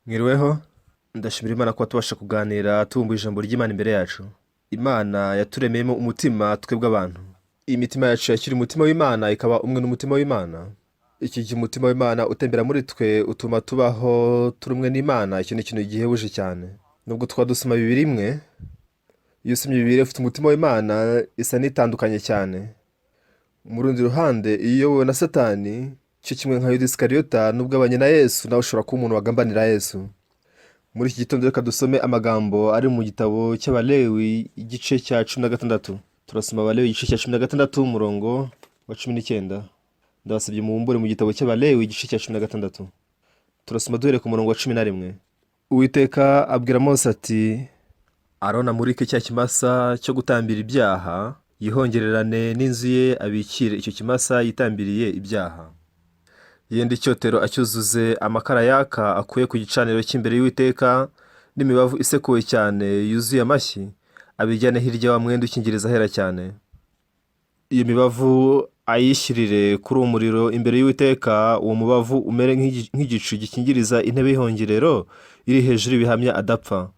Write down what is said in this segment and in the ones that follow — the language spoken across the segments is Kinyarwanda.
Mwiriweho, ndashimira Imana kuba tubasha kuganira tubumva ijambo ry'Imana imbere yacu. Imana yaturemeyemo umutima twebwe abantu. Imitima yacu yakira umutima w'Imana ikaba umwe n'umutima w'Imana. Iki gihe umutima w'Imana utembera muri twe utuma tubaho turi umwe n'Imana, icyo ni ikintu gihebuje cyane. Nubwo twaba dusoma Bibiliya imwe, iyo usomye Bibiliya ufite umutima w'Imana isa n'itandukanye cyane. Mu rundi ruhande, iyo uyobowe na Satani, cyo kimwe nka Yuda Isikariyota, nubwo abanye na Yesu, nawe ushobora kuba umuntu wagambanira Yesu. Muri iki gitondo reka dusome amagambo ari mu gitabo cy'Abalewi igice cya 16. Turasoma Abalewi igice cya 16 umurongo wa 19. Ndabasabye mubumbure mu gitabo cy'Abalewi igice cya 16. Turasoma duhereye ku murongo wa 11. Uwiteka abwira Mose ati: "Aroni amurike cya kimasa cyo gutambira ibyaha, yihongererane n'inzu ye abikire icyo kimasa yitambiriye ibyaha. Yende icyotero acyuzuze amakara yaka akuye ku gicaniro cy'imbere y'Uwiteka n'imibavu isekuwe cyane yuzuye amashyi, abijyane hirya wa mwenda ukingiriza ahera cyane. Iyo mibavu ayishyirire kuri uwo muriro imbere y'Uwiteka, uwo mubavu umere nk'igicu gikingiriza intebe y'ihongerero iri hejuru y'ibihamya adapfa.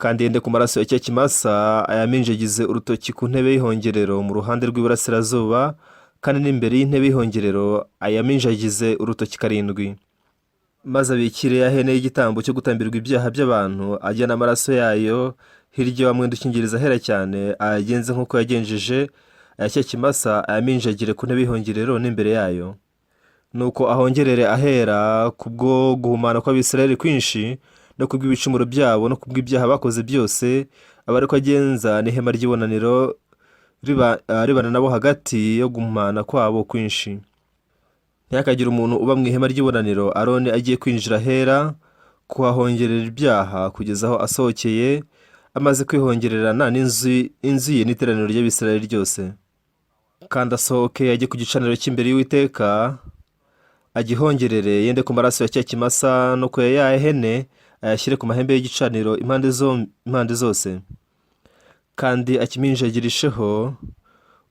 Kandi yende ku maraso ya cya kimasa ayaminjagize urutoki ku ntebe y'ihongerero mu ruhande rw'iburasirazuba, kandi n'imbere y'intebe y'ihongerero ayaminjagize urutoki karindwi. Maze abikire ya hene y'igitambo cyo gutambirwa ibyaha by'abantu, ajyana amaraso yayo hirya wa mwenda ukingiriza ahera cyane, ayagenze nk'uko yagenjeje aya cya kimasa, ayaminjagire ku ntebe y'ihongerero n'imbere yayo. Nuko ahongerere ahera kubwo guhumana kw'Abisirayeli kwinshi, no kubw'ibicumuro byabo, no kubw'ibyaha bakoze byose, aba ariko agenza n'ihema ry'ibonaniro ribana nabo hagati yo guhumana kwabo kwinshi. Ntihakagire umuntu uba mu ihema ry'ibonaniro Aroni agiye kwinjira ahera kuhahongerera ibyaha kugeza aho asohokeye amaze kwihongererana n'inzu inzu ye n'iteraniro ry'Abisirayeli ryose. Kandi asohoke ajye ku gicaniro cy'imbere y'Uwiteka agihongerere, yende ku maraso ya cya kimasa no ku ya hene, ayashyire ku mahembe y'igicaniro impande zose. Kandi akiminjagirisheho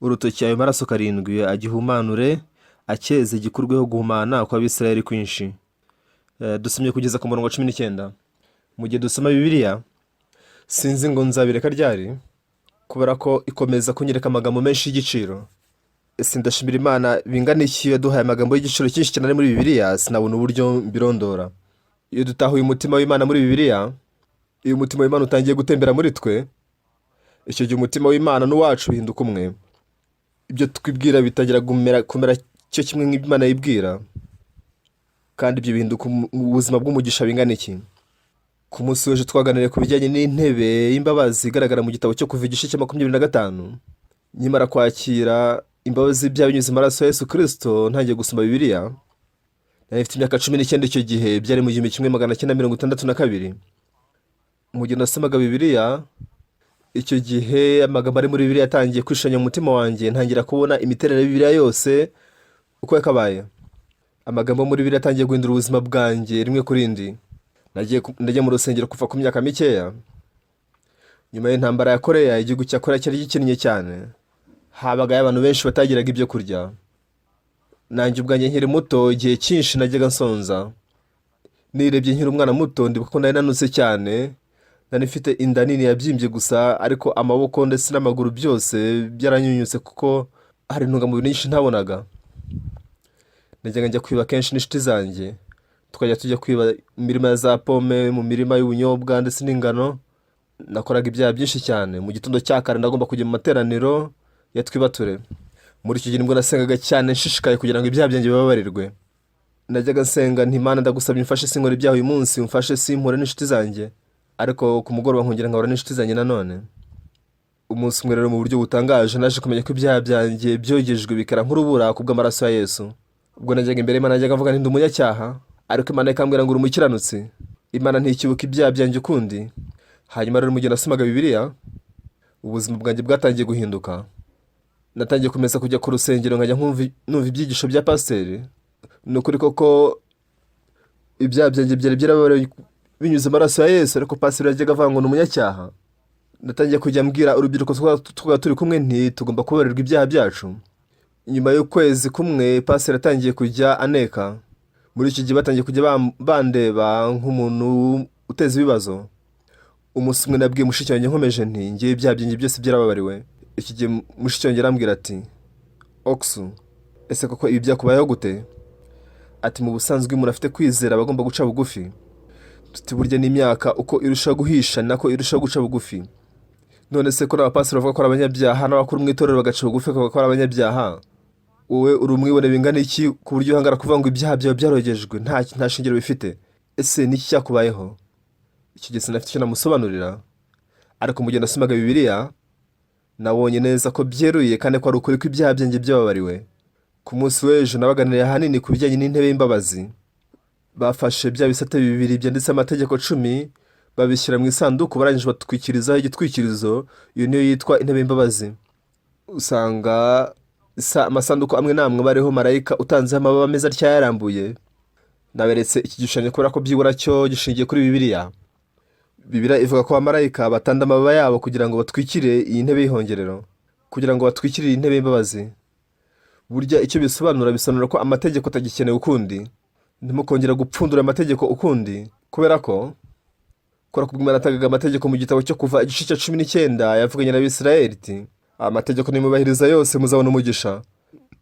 urutoki ayo maraso karindwi, agihumanure, acyeze gikurweho guhumana kw'Abisirayeli kwinshi." Dusomye kugeza ku murongo wa 19. Mu gihe dusoma Bibiliya, sinzi ngo nzabireka ryari, kubera ko ikomeza kunyereka amagambo menshi y'igiciro. Ese ndashimira Imana bingana iki yaduhaye amagambo y'igiciro cyinshi cyane ari muri Bibiliya, sinabona uburyo mbirondora. Iyo dutahuye umutima w'Imana muri Bibiliya, iyo umutima w'Imana utangiye gutembera muri twe, icyo gihe umutima w'Imana n'uwacu bihinduka umwe. Ibyo twibwira bitangira kumera cyo kimwe nk'ibyo yibwira, kandi ibyo bihinduka ubuzima bw'umugisha bingana iki. Ku munsi w'ejo twaganiriye ku bijyanye n'intebe y'imbabazi igaragara mu gitabo cyo Kuva igice cya 25. Nkimara kwakira imbabazi z'ibyaha binyuze mu maraso ya Yesu Kirisito, ntangiye gusoma Bibiliya. Nari mfite imyaka 19 icyo gihe, byari mu 1962. Mu gihe nasomaga Bibiliya icyo gihe, amagambo ari muri Bibiliya yatangiye kwishanya mu mutima wanjye, ntangira kubona imiterere ya Bibiliya yose uko yakabaye. Amagambo muri Bibiliya atangiye guhindura ubuzima bwanjye rimwe ku rindi. Nagiye mu rusengero kuva ku myaka mikeya. Nyuma y'intambara ya Koreya, igihugu cya Koreya cyari gikennye cyane, habagayo abantu benshi batagiraga ibyo kurya. Nanjye ubwanjye nkiri muto, igihe cyinshi najyaga nsonza. Nirebye nkiri umwana muto, ndibuka ko nari nanutse cyane, nari mfite inda nini yabyimbye gusa, ariko amaboko ndetse n'amaguru byose byaranyunyutse kuko hari intungamubiri nyinshi ntabonaga. Najyaga njya kwiba kenshi n'inshuti zanjye, tukajya tujya kwiba mu mirima ya za pome, mu mirima y'ubunyobwa ndetse n'ingano. Nakoraga ibyaha byinshi cyane. Mu gitondo cya kare ndagomba kujya mu materaniro ya twibature. Muri icyo gihe nibwo nasengaga cyane nshishikaye kugira ngo ibyaha byanjye bibabarirwe. Najyaga nsenga nti: "Imana, ndagusabye umfashe sinkora ibyaha uyu munsi, umfashe simpure n'inshuti zanjye." Ariko ku mugoroba nkongera nkahura n'inshuti zanjye nanone. Umunsi umwe rero, mu buryo butangaje, naje kumenya ko ibyaha byanjye byogejwe bikera nk'urubura ku bw'amaraso ya Yesu. Ubwo najyaga imbere y'Imana, najyaga mvuga nti: "Ndi umunyacyaha," ariko Imana ikambwira ngo: "Uri umukiranutsi." Imana ntikibuka ibyaha byanjye ukundi. Hanyuma rero, mu gihe nasomaga Bibiliya, ubuzima bwanjye bwatangiye guhinduka. Natangiye kumeza kujya ku rusengero, nkajya numva ibyigisho bya pasiteri. Ni ukuri koko ibyaha byanjye byari byarababariwe binyuze mu maraso ya Yesu, ariko pasiteri yajyaga avuga ngo ni umunyacyaha. Natangiye kujya mbwira urubyiruko twaba turi kumwe nti: "Tugomba kubabarirwa ibyaha byacu." Nyuma y'ukwezi kumwe, pasiteri atangiye kujya aneka. Muri iki gihe batangiye kujya bandeba nk'umuntu uteza ibibazo. Umunsi umwe nabwiye mushiki wanjye nkomeje nti: "Ngewe ibyaha byanjye byose byarababariwe." Iki gihe mushiki wanjye arambwira ati: "Oksu, ese koko ibi byakubayeho gute?" Ati: "Mu busanzwe iyo umuntu afite kwizera aba agomba guca bugufi." Tuti: "Burya n'imyaka uko irushaho guhisha, ni nako irushaho guca bugufi. None se ko n'abapasiteri bavuga ko ari abanyabyaha, n'abakuru mu itorero bagaca bugufi bakavuga ko ari abanyabyaha, wowe uri umwibone bingana iki ku buryo uhangara kuvuga ngo ibyaha byawe byarogejwe nta shingiro bifite? Ese niki cyakubayeho?" Icyo gihe sinafite icyo namusobanurira, ariko mu gihe nasomaga Bibiliya nabonye neza ko byeruye kandi ko ari ukuri ko ibyaha byanjye byababariwe. Ku munsi w'ejo nabaganiriye ahanini ku bijyanye n'intebe y'imbabazi. Bafashe bya bisate bibiri byanditse amategeko 10, babishyira mu isanduku, barangije batwikirizaho igitwikirizo. Iyo niyo yitwa intebe y'imbabazi. Usanga amasanduku amwe n'amwe bariho marayika utanzeho amababa meza atya yarambuye. Naberetse iki gishushanyo kubera ko byibura cyo gishingiye kuri Bibiliya. Bibiliya ivuga ko abamarayika batanda amababa yabo kugira ngo batwikire iyi ntebe y'ihongerero, kugira ngo batwikire iyi ntebe y'imbabazi. Burya icyo bisobanura, bisobanura ko amategeko atagikenewe ukundi. Ntimukongera gupfundura amategeko ukundi, kubera ko ubwo Imana yatangaga amategeko mu gitabo cyo Kuva igice cya 19, yavuganye n'Abisirayeli iti: "Amategeko nimubahiriza yose muzabona umugisha,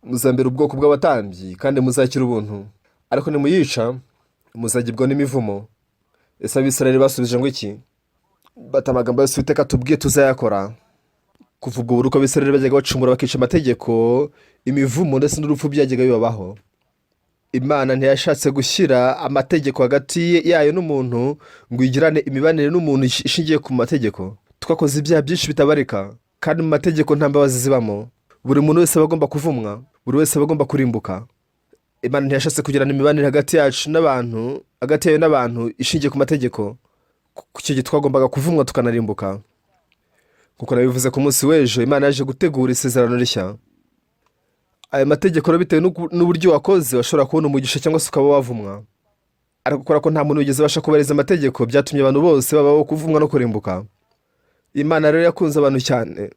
muzambera ubwoko bw'abatambyi kandi muzakira ubuntu, ariko nimuyica muzagibwa n'imivumo." Ese Abisirayeli basubije ngo iki? Bati: "Amagambo yose Uwiteka tubwiye tuzayakora." Kuva ubwo, buri uko Abisirayeli bajyaga bacumura bakica amategeko, imivumo ndetse n'urupfu byajyaga bibabaho. Imana ntiyashatse gushyira amategeko hagati yayo n'umuntu ngo igirane imibanire n'umuntu ishingiye ku mategeko. Twakoze ibyaha byinshi bitabarika, kandi mu mategeko nta mbabazi zibamo. Buri muntu wese aba agomba kuvumwa, buri wese aba agomba kurimbuka. Imana ntiyashatse kugirana imibanire hagati yacu n'abantu, hagati yayo n'abantu, ishingiye ku mategeko. Ku icyo gihe twagombaga kuvumwa tukanarimbuka. Kuko nabivuze ku munsi w'ejo, Imana yaje gutegura isezerano rishya. Aya mategeko rero, bitewe n'uburyo wakoze, washobora kubona umugisha cyangwa se ukaba wavumwa. Ariko kubera ko nta muntu wigeze abasha kubahiriza amategeko, byatumye abantu bose babaho kuvumwa no kurimbuka. Imana rero yakunze abantu cyane.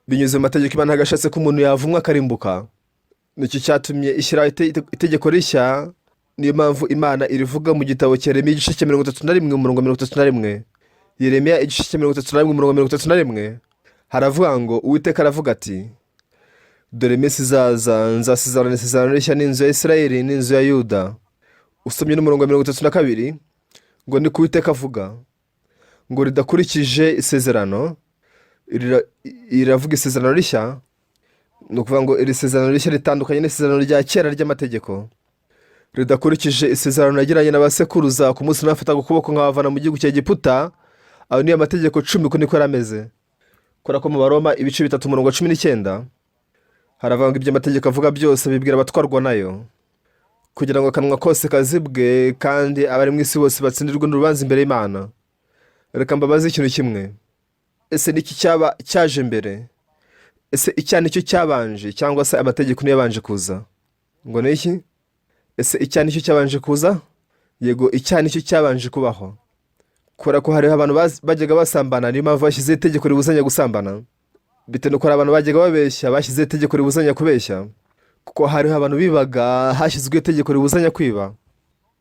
Binyuze mu mategeko, Imana ntabwo yashatse ko umuntu yavumwa akarimbuka. Nicyo cyatumye ishyiraho itegeko rishya. Niyo mpamvu Imana irivuga mu gitabo cya Yeremiya igice cya 31, umurongo 31. Yeremiya igice cya 31, umurongo 31, haravuga ngo: "Uwiteka aravuga ati: Dore iminsi izaza, nzasezerana isezerano rishya n'inzu ya Isirayeli n'inzu ya Yuda." Usomye n'umurongo wa 32, ngo: "Ni ku Uwiteka avuga ngo ridakurikije isezerano." Iravuga isezerano rishya. Ni ukuvuga ngo iri sezerano rishya ritandukanye n'isezerano rya kera ry'amategeko. "Ridakurikije isezerano nagiranye na ba sekuruza ku munsi nafataga ukuboko nkabavana mu gihugu cya Egiputa." Ayo niyo amategeko 10, uko niko yari ameze. Kubera ko mu Baroma ibice 3, umurongo wa 19, haravuga ngo: "Ibyo amategeko avuga byose bibwira abatwarwa nayo, kugira ngo akanwa kose kazibwe, kandi abari mu isi bose batsindirwe n'urubanza imbere y'Imana." Reka mbabaze ikintu kimwe: ese niki cyaba cyaje mbere? Ese icyaha nicyo cyabanje, cyangwa se amategeko niyo yabanje kuza? Ngo ni iki? Ese icyaha nicyo cyabanje kuza? Yego, icyaha nicyo cyabanje kubaho. Kubera ko hariho abantu bajyaga basambana, niyo mpamvu bashyizeho itegeko ribuzanya gusambana. Bitewe n'uko hari abantu bajyaga babeshya, bashyizeho itegeko ribuzanya kubeshya. Kuko hariho abantu bibaga, hashyizweho itegeko ribuzanya kwiba.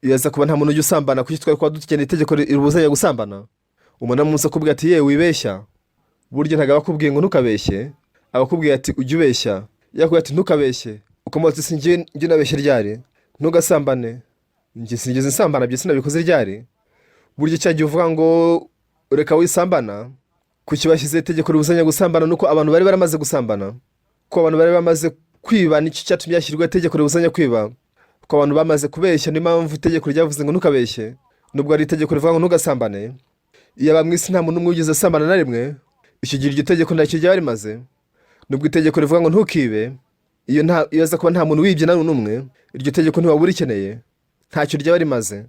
Iyo aza kuba nta muntu ujya usambana, kuki twari kuba dukeneye itegeko ribuzanya gusambana? Umuntu aramutse akubwira ati: "Yewe, wibeshya," burya ntabwo aba akubwiye ngo ntukabeshye, aba akubwiye ati: "Ujye ubeshya." Iyo akubwiye ati: "Ntukabeshye," ukamubaza uti: "Sinjye njye unabeshye ryari?" "Ntugasambane." "Njye sinigeze nsambana, byo sinabikoze ryari?" Burya cya gihe uvuga ngo reka wisambana. Kuki bashyizeho itegeko ribuzanya gusambana? Nuko abantu bari baramaze gusambana. Ko abantu bari bamaze kwiba, nicyo cyatumye hashyirwaho itegeko ribuzanya kwiba. Ko abantu bamaze kubeshya, niyo mpamvu itegeko ryavuze ngo ntukabeshye, nubwo ari itegeko rivuga ngo ntugasambane. Iyo aba mu isi nta muntu n'umwe wigeze asambana na rimwe, icyo gihe iryo tegeko ntacyo ryaba rimaze. Nubwo itegeko rivuga ngo ntukibe, iyo aza kuba nta muntu wibye na n'umwe, iryo tegeko ntiwaba urikeneye, ntacyo ryaba rimaze.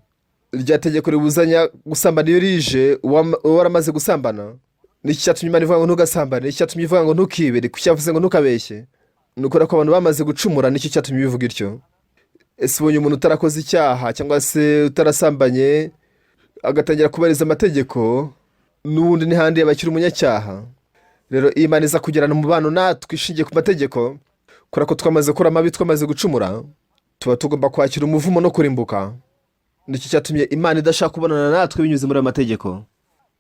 Rya tegeko ribuzanya gusambana, iyo rije uba waramaze gusambana. Niki cyatumye Imana ivuga ngo ntugasambane? Niki cyatumye ivuga ngo ntukibe? Kuki cyavuze ngo ntukabeshye? Ni ukubera ko abantu bamaze gucumura, nicyo cyatumye bivuga ityo. Ese ubonye umuntu utarakoze icyaha cyangwa se utarasambanye agatangira kubahiriza amategeko, n'ubundi n'ihandi yaba akiri umunyacyaha. Rero iyo Imana iza kugirana umubano natwe ishingiye ku mategeko, kubera ko twamaze gukora amabi, twamaze gucumura. Tuba tugomba kwakira umuvumo no kurimbuka. Nicyo cyatumye Imana idashaka kubonana natwe binyuze muri ayo mategeko.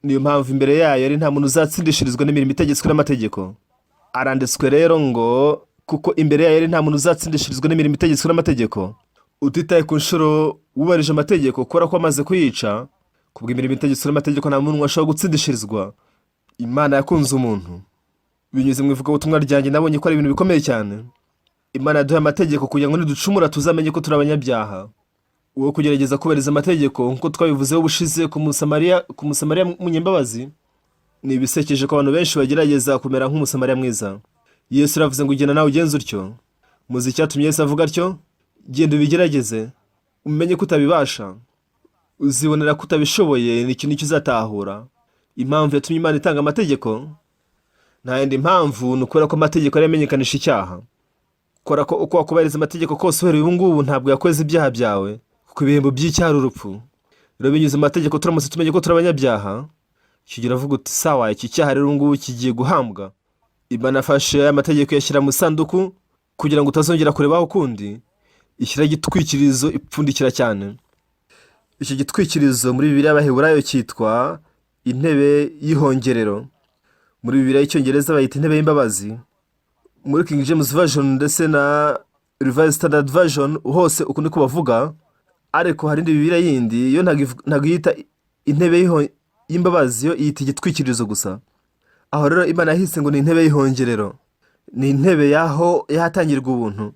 Niyo mpamvu imbere yayo ari nta muntu uzatsindishirizwa n'imirimo itegetswe n'amategeko. Aranditswe rero ngo kuko imbere yayo ari nta muntu uzatsindishirizwa n'imirimo itegetswe n'amategeko. Utitaye ku nshuro wubahirije amategeko, kubera ko wamaze kuyica, kubw'imirimo itegetswe n'amategeko nta muntu ashobora gutsindishirizwa. Imana yakunze umuntu. Binyuze mu ivugabutumwa ryanjye nabonye ko ari ibintu bikomeye cyane. Imana yaduhaye amategeko kugira ngo niducumura tuzamenye ko turi abanyabyaha. Uwo kugerageza kubahiriza amategeko, nk'uko twabivuzeho ubushize ku Musamariya munyembabazi, ni ibisekeje ko abantu benshi bagerageza kumera nk'Umusamariya mwiza. Yesu aravuze ngo ugenda nawe ugenze utyo. Muzi icyatumye Yesu avuga atyo? Genda ubigerageze, umenye ko utabibasha, uzibonera ko utabishoboye. Ni ikintu uzatahura. Impamvu yatumye Imana itanga amategeko nta yindi mpamvu, ni ukubera ko amategeko ariyo amenyekanisha icyaha. Kora ko uko wakubahiriza amategeko kose uhereye ubu ngubu, ntabwo yakweza ibyaha byawe, kuko ibihembo by'icyaha ari urupfu. Rero binyuze mu mategeko, turamutse tumenye ko turi abanyabyaha, icyo gihe uravuga uti: "Sawa, iki cyaha rero ubu ngubu kigiye guhambwa." Imana afashe aya mategeko, yashyira mu isanduku kugira ngo utazongera kurebaho ukundi, ishyiraho igitwikirizo, ipfundikira cyane. Icyo gitwikirizo muri Bibiliya y'Abaheburayo cyitwa intebe y'ihongerero. Muri Bibiliya y'Icyongereza bayita intebe y'imbabazi. Muri King James Version ndetse na Revised Standard Version hose uku niko bavuga. Ariko hari indi Bibiliya yindi yo ntabwo yita intebe y'imbabazi, yo yita igitwikirizo gusa. Aho rero Imana yahise ngo ni intebe y'ihongerero, ni intebe y'aho y'ahatangirwa ubuntu,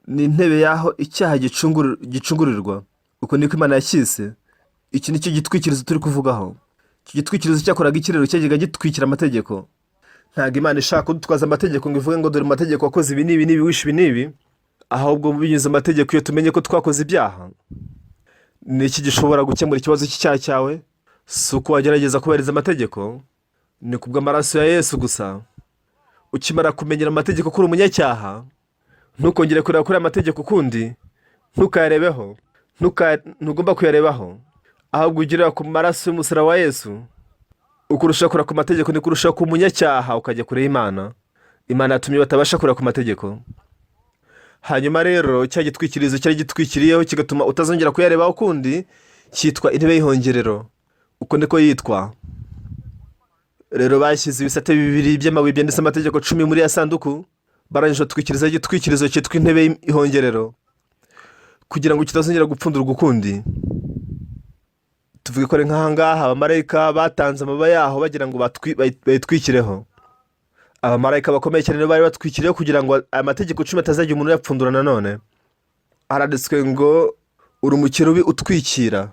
ni intebe y'aho icyaha gicungurirwa. Uko niko Imana yacyise. Iki ni cyo gitwikirizo turi kuvugaho. Iki gitwikirizo cyakoraga ikirero, cyajyaga gitwikira amategeko. Ntabwo Imana ishaka kudutwaza amategeko ngo ivuge ngo dore amategeko, wakoze ibi n'ibi n'ibi, wishe ibi n'ibi. Ahubwo binyuze mu mategeko, iyo tumenye ko twakoze ibyaha, ni iki gishobora gukemura ikibazo cy'icyaha cyawe? Si uko wagerageza kubahiriza amategeko, ni kubw'amaraso ya Yesu gusa. Ukimara kumenyera amategeko ko uri umunyacyaha, ntukongere kureba kuri aya mategeko ukundi, ntukayarebeho, ntugomba kuyarebaho, ahubwo ugirira ku maraso y'umusaraba wa Yesu. Uko urushaho kureba ku mategeko, niko urushaho kuba umunyacyaha, ukajya kure y'Imana. Imana yatumye batabasha kureba ku mategeko. Hanyuma rero cya gitwikirizo cyari gitwikiriyeho, kigatuma utazongera kuyarebaho ukundi, cyitwa intebe y'ihongerero. Uko niko yitwa. Rero bashyize ibisate bibiri by'amabuye byanditse Amategeko 10 muri ya sanduku, barangije batwikirizaho igitwikirizo cyitwa intebe y'ihongerero kugira ngo kitazongera gupfundurwa ukundi. Tuvuge ko ari nk'aha ngaha abamarayika batanze amababa yaho bagira ngo bayitwikireho. Abamarayika bakomeye cyane nibo bari batwikiriyeho kugira ngo aya mategeko 10 atazajya umuntu uyapfundura nanone. Haranditswe ngo uri umukerubi utwikira,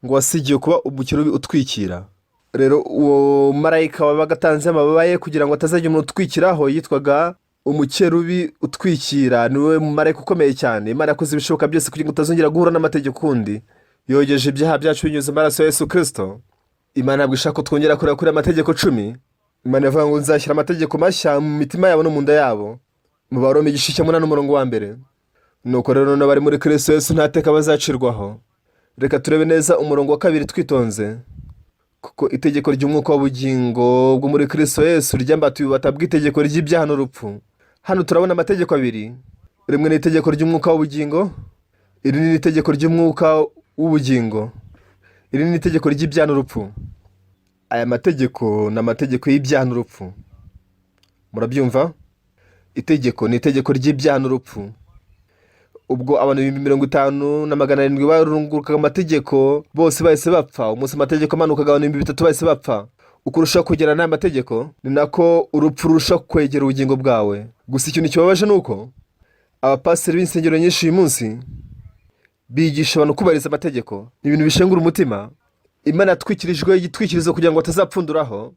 ngo wasigiwe kuba umukerubi utwikira. Rero uwo marayika wabaga atanze amababa ye kugira ngo atazajya umuntu utwikiraho yitwaga umukerubi utwikira. Niwe marayika ukomeye cyane. Imana yakoze ibishoboka byose kugira ngo utazongera guhura n'amategeko ukundi. Yogeje ibyaha byacu binyuze mu maraso ya Yesu Kirisito. Imana ntabwo ishaka ko twongera kureba kuri amategeko 10. Imana ivuga ngo nzashyira amategeko mashya mu mitima yabo no mu nda yabo. Mu Baroma igice cya 8 umurongo wa 1. Nuko rero n'abari muri Kirisito Yesu nta teka bazacirwaho. Reka turebe neza umurongo wa 2 twitonze. Kuko itegeko ry'umwuka w'ubugingo bwo muri Kirisito Yesu ryambatuye ububata bw'itegeko ry'ibyaha n'urupfu. Hano turabona amategeko abiri. Rimwe ni itegeko ry'umwuka w'ubugingo, irindi ni itegeko ry'umwuka w'ubugingo, iri ni itegeko ry'ibyaha n'urupfu. Aya mategeko ni amategeko y'ibyaha n'urupfu. Murabyumva? Itegeko ni itegeko ry'ibyaha n'urupfu. Ubwo abantu 50,700 barungurukaga amategeko, bose bahise bapfa. Umunsi amategeko amanukaga, abantu 3000 bahise bapfa. Uko urushaho kwegerana n'aya mategeko, ni nako urupfu rurushaho kwegera ubugingo bwawe. Gusa ikintu kibabaje ni uko abapasiteri b'insengero nyinshi uyu munsi bigisha abantu kubahiriza amategeko. Ni ibintu bishengura umutima. Imana yatwikirijwe igitwikirizo kugira ngo batazapfunduraho.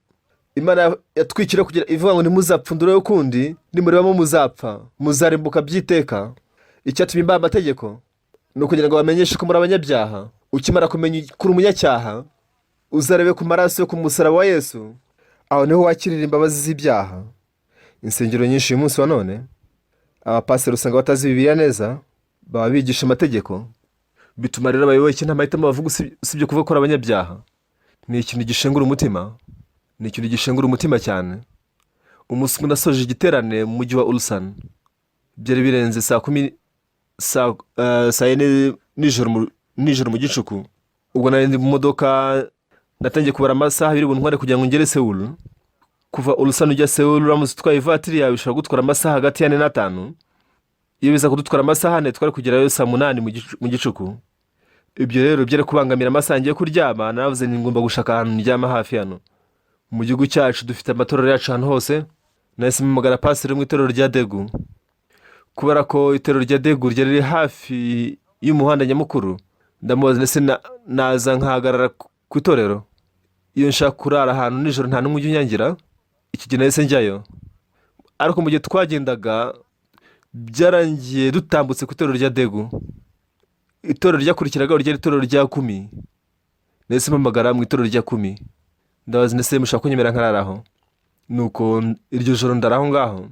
Imana yatwikiriye kugira ivuga ngo ntimuzapfundureho ukundi, nimurebamo muzapfa, muzarimbuka by'iteka. Icyatumye imbaha amategeko ni ukugira ngo bamenyeshe ko muri abanyabyaha. Ukimara kumenya ko uri umunyacyaha, uzarebe ku maraso yo ku musaraba wa Yesu. Aho niho wakirira imbabazi z'ibyaha. Insengero nyinshi uyu munsi wa none, abapasiteri usanga batazi Bibiliya neza, baba bigisha amategeko. Bituma rero abayoboke nta mahitamo bavuga usibye kuvuga ko ari abanyabyaha. Ni ikintu gishengura umutima, ni ikintu gishengura umutima cyane. Umunsi umwe nasoje igiterane mu mujyi wa Ulsan, byari birenze saa 10, saa 4 nijoro mu gicuku. Ubwo nari ndi mu modoka, natangiye kubara amasaha 2 buntware kugira ngo ngere Sewulu. Kuva Ulsan ujya Sewulu, uramutse utwaye ivatiri yawe, bishobora gutwara amasaha hagati ya 4 na 5. Iyo biza kudutwara amasaha 4, twari kugerayo saa 8 mu gicuku. Ibyo rero byari kubangamira amasaha ngiye kuryama. Naravuze nti ngomba gushaka ahantu ndyama hafi hano. Mu gihugu cyacu dufite amatorero yacu ahantu hose. Nahise mpamagara pasiteri mu itorero rya Degu, kubera ko itorero rya Degu ryari riri hafi y'umuhanda nyamukuru. Ndamubaza, ndetse naza nkahagarara ku itorero? Iyo nshaka kurara ahantu nijoro, nta n'umwe ujya unyangira. Iki gihe nahise njyayo, ariko mu gihe twagendaga byarangiye dutambutse ku itorero rya Degu. Itorero ryakurikiragaho ryari itorero rya Kumi. Nahise mpamagara mu itorero rya Kumi, ndabaza, ndetse mushaka kunyemera nkararaho? Nuko iryo joro ndara aho ngaho.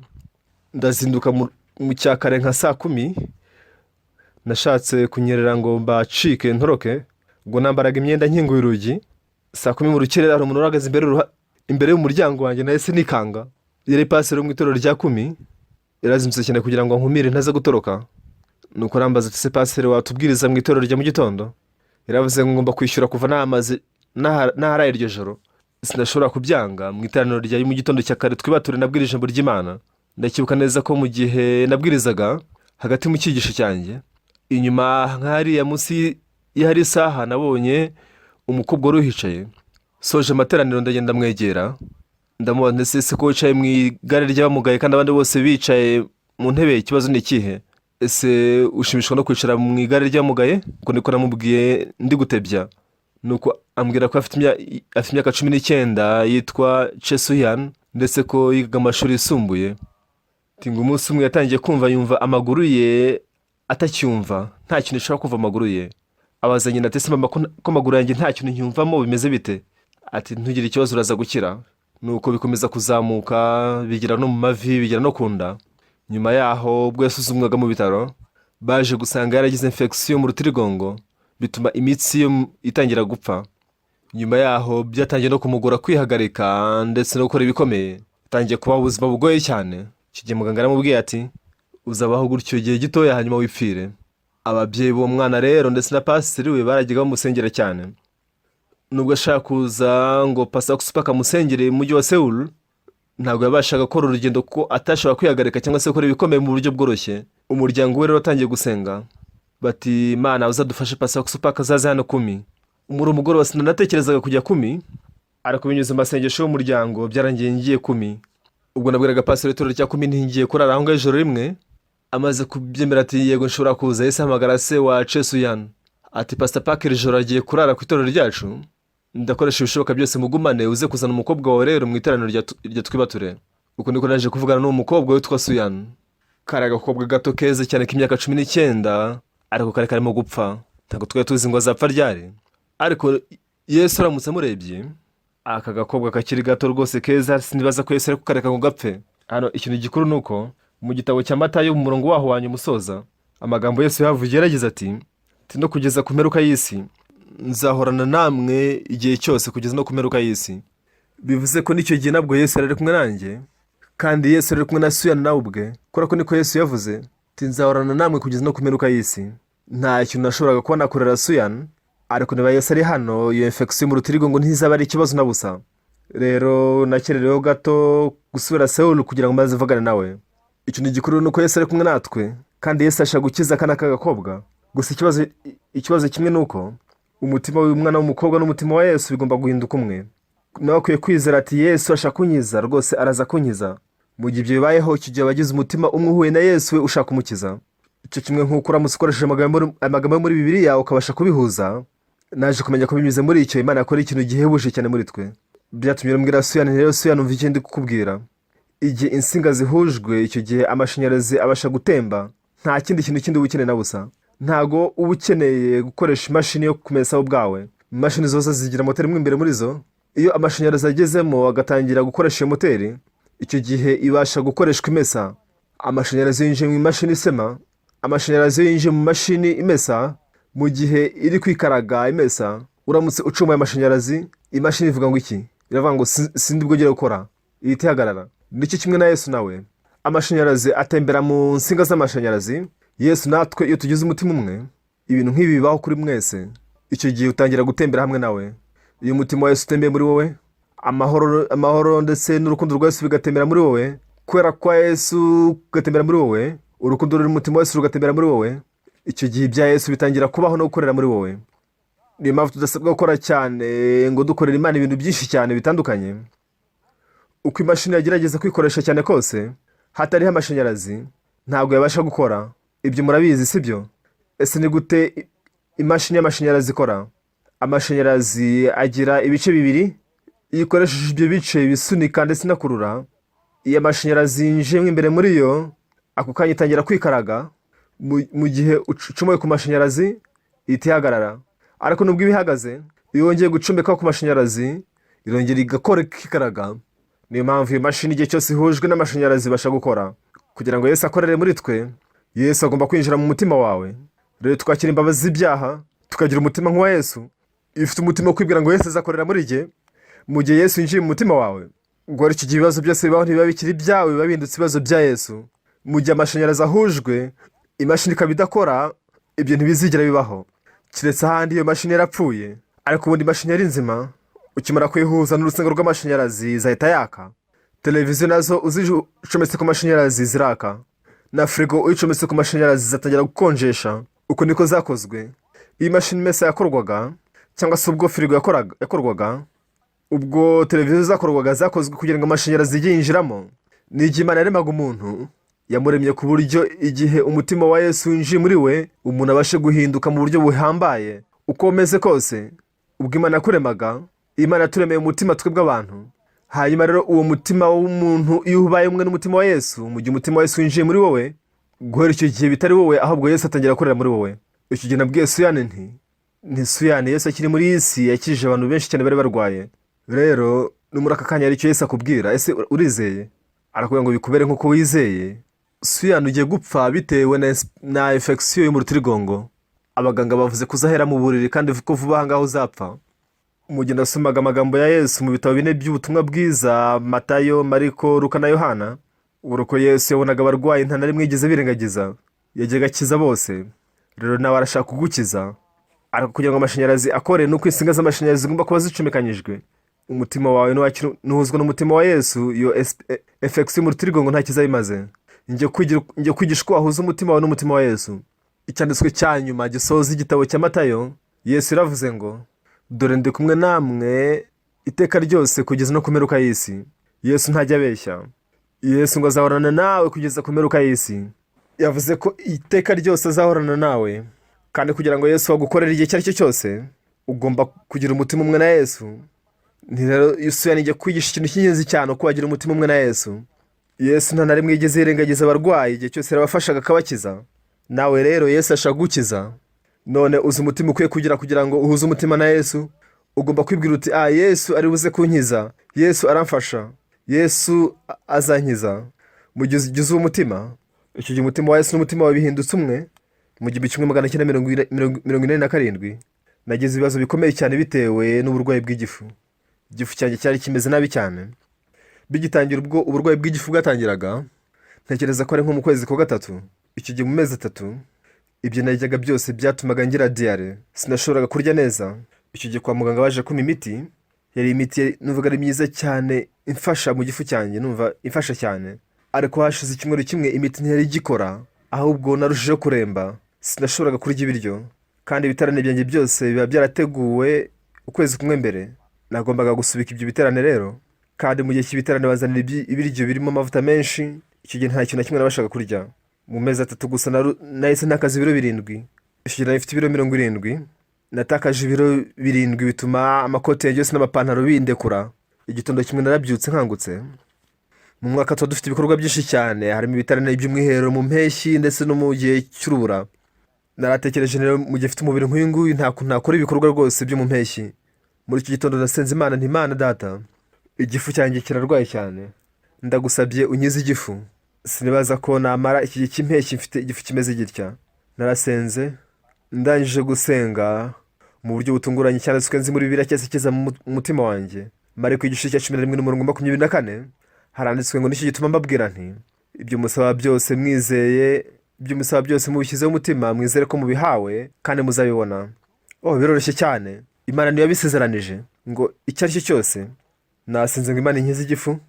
Ndazinduka mu cyakare nka saa 10. Nashatse kunyerera ngo mbacike ntoroke. Ubwo nambaraga imyenda, nkinguye urugi saa 10 mu rukerera, hari umuntu uhagaze imbere y'umuryango wanjye. Nahise nikanga. Yari pasiteri wo mu itorero rya Kumi. Yarazindutse cyane kugira ngo nkumire ntaza gutoroka. Nuko arambaza ati: "Se pasiteri, watubwiriza mu itorero rya mu gitondo?" Yaravuze ngo ngomba kwishyura kuva nahamaze naharaye iryo joro. Sinashobora kubyanga. Mu iteraniro rya mu gitondo cya kare twibature, nabwira ijambo ry'Imana. Ndacyibuka neza ko mu gihe nabwirizaga, hagati mu cyigisho cyanjye, inyuma nk'hariya munsi y'ahari isaha, nabonye umukobwa wari uhicaye. Soje amateraniro, ndagenda mwegera, ndamubaza, ndetse se ko wicaye mu igare ry'abamugaye kandi abandi bose bicaye mu ntebe, ikibazo ni ikihe? Ese ushimishwa no kwicara mu igare ry'abamugaye? Uko niko namubwiye ndi gutebya. Nuko ambwira ko afite imyaka 19, yitwa Chesuyan, ndetse ko yigaga amashuri yisumbuye. Ati ngo umunsi umwe yatangiye kumva, yumva amaguru ye atacyumva, nta kintu ishobora kuva amaguru ye. Abaza nyina ati: "Ese mama, ko amaguru yanjye nta kintu nyumvamo, bimeze bite?" Ati: "Ntugire ikibazo, uraza gukira." Nuko bikomeza kuzamuka, bigera no mu mavi, bigera no ku nda. Nyuma yaho, ubwo yasuzumwaga mu bitaro, baje gusanga yaragize infection mu rutirigongo, bituma imitsi yo itangira gupfa. Nyuma yaho byatangiye no kumugora kwihagarika ndetse no gukora ibikomeye. Yatangiye kubaho ubuzima bugoye cyane. Icyo gihe muganga yaramubwiye ati: "Uzabaho gutyo igihe gitoya, hanyuma wipfire." Ababyeyi b'uwo mwana rero ndetse na pasiteri we barajyaga bamusengera cyane. Nubwo ashaka kuza ngo Pastor Kusupa amusengere mu mujyi wa Seoul, ntabwo yabashaga gukora urugendo kuko atashobora kwihagarika cyangwa se gukora ibikomeye mu buryo bworoshye. Umuryango we rero watangiye gusenga bati: "Imana, uzadufashe Pastor Kusupa azaze hano Kumi." Muri umugoroba sinanatekerezaga kujya Kumi, ariko binyuze mu masengesho y'umuryango byarangiye ngiye Kumi. Ubwo nabwiraga pasiteri w'itorero rya Kumi ntingiye kurara aho ngaho ijoro rimwe. Amaze kubyemera ati: "Yego, nshobora kuza." Yahise ahamagara se wa Chesuyan ati: "Pastor Park iri joro agiye kurara ku itorero ryacu, ndakoresha ibishoboka byose mugumane, uze kuzana umukobwa wawe rero mu iteraniro rya twibature." Uko niko naje kuvugana n'uwo mukobwa witwa Suyan. Kari agakobwa gato keza cyane k'imyaka 19, ariko kari karimo gupfa. Ntabwo twari tuzi ngo azapfa ryari, ariko Yesu aramutse amurebye, aka gakobwa kakiri gato rwose keza, sinibaza ko Yesu ari kukareka ngo gapfe. Hano ikintu gikuru ni uko mu gitabo cya Matayo, mu murongo waho wanyu umusoza, amagambo Yesu yahavugiye yaragize ati: "No kugeza ku mperuka y'isi nzahorana namwe igihe cyose, kugeza no ku mperuka y'isi." Bivuze ko n'icyo gihe nabwo Yesu yari ari kumwe nanjye, kandi Yesu yari kumwe na Suyana nawe ubwe, kubera ko niko Yesu yavuze ati: "Nzahorana namwe kugeza no ku mperuka y'isi." Nta kintu nashoboraga kuba nakorera Suyana, ariko niba Yesu ari hano, iyo infection mu rutirigongo ntizaba ari ikibazo na busa. Rero nakerereweho gato gusubira Sewulu kugira ngo maze mvugane nawe. Ikintu gikuru ni uko Yesu ari kumwe natwe, kandi Yesu ashaka gukiza akana k'agakobwa. Gusa ikibazo kimwe ni uko umutima w'umwana w'umukobwa n'umutima wa Yesu bigomba guhinduka umwe. Nawe akwiye kwizera ati: "Yesu ashaka kunkiza, rwose araza kunkiza." Mu gihe ibyo bibayeho, icyo gihe abagize umutima umwe uhuye na Yesu we ushaka kumukiza. Icyo kimwe nk'uko uramutse ukoresheje amagambo yo muri Bibiliya ukabasha kubihuza. Naje kumenya ko binyuze muri icyo Imana yakora ikintu gihebuje cyane muri twe. Byatumye mbwira Suyani: "Rero Suyani, umva icyo ndi kukubwira. Igihe insinga zihujwe, icyo gihe amashanyarazi abasha gutemba. Nta kindi kintu kindi uba ukeneye na busa. Ntago uba ukeneye gukoresha imashini yo kumesa wowe ubwawe. Imashini zose zigira moteri mo imbere muri zo. Iyo amashanyarazi agezemo agatangira gukoresha iyo moteri, icyo gihe ibasha gukoreshwa imesa. Amashanyarazi yinjiye mu imashini isema, amashanyarazi yinjiye mu mashini imesa, mu gihe iri kwikaraga imesa, uramutse ucomoye amashanyarazi, imashini ivuga ngo iki? Iravuga ngo sindi bwongere gukora, ihita ihagarara. Nicyo kimwe na Yesu nawe. Amashanyarazi atembera mu nsinga z'amashanyarazi. Yesu natwe iyo tugize umutima umwe, ibintu nk'ibi bibaho kuri mwese. Icyo gihe utangira gutembera hamwe nawe. Iyo umutima wa Yesu utembeye muri wowe, amahoro, amahoro ndetse n'urukundo rwa Yesu bigatembera muri wowe, kwera kwa Yesu kugatembera muri wowe, urukundo ruri mu mutima wa Yesu rugatembera muri wowe, icyo gihe ibya Yesu bitangira kubaho no gukorera muri wowe. Niyo mpamvu tudasabwa gukora cyane ngo dukorere Imana ibintu byinshi cyane bitandukanye. Uko imashini yagerageza kwikoresha cyane kose hatariho amashanyarazi, ntabwo yabasha gukora. Ibyo murabizi, sibyo? Ese ni gute imashini y'amashanyarazi ikora? Amashanyarazi agira ibice bibiri. Iyo ukoresheje ibyo bice bisunika ndetse inakurura, iyo amashanyarazi yinjiyemo imbere muri yo, ako kanya itangira kwikaraga. Mu gihe ucomoye ku mashanyarazi, ihita ihagarara. Ariko nubwo iba ihagaze, iyo wongeye gucomekaho ku mashanyarazi, irongera igakora, ikikaraga. Niyo mpamvu iyo mashini igihe cyose ihujwe n'amashanyarazi ibasha gukora. Kugira ngo Yesu akorere muri twe, Yesu agomba kwinjira mu mutima wawe. Rero twakira imbabazi z'ibyaha, tukagira umutima nk'uwa Yesu. Iyo ufite umutima wo kwibwira ngo Yesu azakorera muri jye, mu gihe Yesu yinjiye mu mutima wawe, guhera icyo gihe ibibazo byose bibaho ntibiba bikiri ibyawe, biba bihindutse ibibazo bya Yesu. Mu gihe amashanyarazi ahujwe, imashini ikaba idakora, ibyo ntibizigera bibaho, keretse ahandi iyo mashini yarapfuye. Ariko ubundi imashini yari nzima, ukimara kuyihuza n'urusinga rw'amashanyarazi izahita yaka. Televiziyo nazo uzicometse ku mashanyarazi ziraka, na firigo uyicometse ku mashanyarazi zizatangira gukonjesha. Uko niko zakozwe. Iyo imashini imesa yakorwaga, cyangwa se ubwo firigo yakorwaga, ubwo televiziyo zakorwaga, zakozwe kugira ngo amashanyarazi ijye yinjiramo. Ni igihe Imana yaremaga umuntu, yamuremye ku buryo igihe umutima wa Yesu winjiye muri we, umuntu abashe guhinduka mu buryo buhambaye uko umeze kose. Ubwo Imana yakuremaga, Imana yaturemeye umutima twebwe abantu. Hanyuma rero uwo mutima w'umuntu iyo ubaye umwe n'umutima wa Yesu, mu gihe umutima wa Yesu winjiye muri wowe, guhera icyo gihe bitari wowe, ahubwo Yesu atangira gukorera muri wowe. Icyo gihe nabwiye Suyane nti: "Suyane, Yesu akiri muri iyi si yakijije abantu benshi cyane bari barwaye." Rero no muri aka kanya hari icyo Yesu akubwira. Ese urizeye? Arakubwira ngo bikubere nk'uko wizeye. Suyane, ugiye gupfa bitewe na infection yo mu rutirigongo. Abaganga bavuze ko uzahera mu buriri kandi ko vuba aha ngaha uzapfa. Mu gihe nasomaga amagambo ya Yesu mu bitabo bine by'ubutumwa bwiza, Matayo, Mariko, Luka na Yohana, ubwo uko Yesu yabonaga abarwayi, nta na rimwe yigeze birengagiza, yajyaga akiza bose. Rero nawe arashaka kugukiza. Ariko kugira ngo amashanyarazi akore, nuko insinga z'amashanyarazi zigomba kuba zicomekanyijwe. Umutima wawe nuhuzwa n'umutima wa Yesu, iyo infection mu rutirigongo nta kizayimaze. Njye kwigisha uko wahuza umutima wawe n'umutima wa Yesu. Icyanditswe cya nyuma gisoza igitabo cya Matayo, Yesu yaravuze ngo: "Dore ndi kumwe namwe iteka ryose kugeza no ku mperuka y'isi." Yesu ntajya abeshya. Yesu ngo azahorana nawe kugeza ku mperuka y'isi. Yavuze ko iteka ryose azahorana nawe. Kandi kugira ngo Yesu agukorere igihe icyo ari cyo cyose, ugomba kugira umutima umwe na Yesu. Ni rero Yesu yanijya kwigisha ikintu cy'ingenzi cyane, uko wagira umutima umwe na Yesu. Yesu nta na rimwe yigeze yirengagiza abarwayi, igihe cyose yarabafashaga akabakiza. Nawe rero Yesu ashaka gukiza. None uzi umutima ukwiye kugira ngo uhuze umutima na Yesu? Ugomba kwibwira uti: "Ah, Yesu ari buze kunkiza, Yesu aramfasha, Yesu azankiza." Mu gihe ugize uwo mutima, icyo gihe umutima wa Yesu n'umutima wawe bihindutse umwe. Mu 1987 nagize ibibazo bikomeye cyane bitewe n'uburwayi bw'igifu. Igifu cyanjye cyari kimeze nabi cyane. Bigitangira, ubwo uburwayi bw'igifu bwatangiraga, ntekereza ko ari nko mu kwezi kwa gatatu. Icyo gihe mu mezi 3, ibyo naryaga byose byatumaga ngira diarrhée, sinashoboraga kurya neza. Icyo gihe kwa muganga baje kumpa imiti. Yari imiti numvaga ari myiza cyane, imfasha mu gifu cyanjye, numva imfasha cyane. Ariko hashize icyumweru kimwe imiti ntiyari igikora, ahubwo narushijeho kuremba, sinashoboraga kurya ibiryo. Kandi ibiterane byanjye byose biba byarateguwe ukwezi kumwe mbere. Nagombaga gusubika ibyo biterane rero. Kandi mu gihe cy'ibiterane bazanira ibiryo birimo amavuta menshi. Icyo gihe nta kintu na kimwe nabashaga kurya. Mu mezi 3 gusa nahise ntakaza ibiro 7. Icyo gihe nari mfite ibiro 70. Natakaje ibiro 7, bituma amakoti yanjye yose n'amapantaro bindekura. Igitondo kimwe narabyutse nkangutse. Mu mwaka tuba dufite ibikorwa byinshi cyane, harimo ibiterane by'umwiherero mu mpeshyi ndetse no mu gihe cy'urubura. Naratekereje rero, mu gihe mfite umubiri nk'uyu nguyu, nta kuntu nakora ibikorwa rwose byo mu mpeshyi. Muri icyo gitondo nasenze Imana nti: "Imana Data, igifu cyanjye kirarwaye cyane, ndagusabye unkize igifu. Sinibaza ko namara iki gihe cy'impeshyi mfite igifu kimeze gitya." Narasenze, ndangije gusenga, mu buryo butunguranye cyane nzi muri Bibiliya cyose kiza mu mutima wanjye. Mariko igice cya 11 n'umurongo 24, haranditswe ngo: "Nicyo gituma mbabwira nti ibyo musaba byose mwizeye Ibyo musaba byose mubishyizeho umutima, mwizere ko mubihawe kandi muzabibona. Oh, biroroshye cyane. Imana niyo yabisezeranije ngo icyo ari cyo cyose. Nasenze ngo Imana inkize igifu.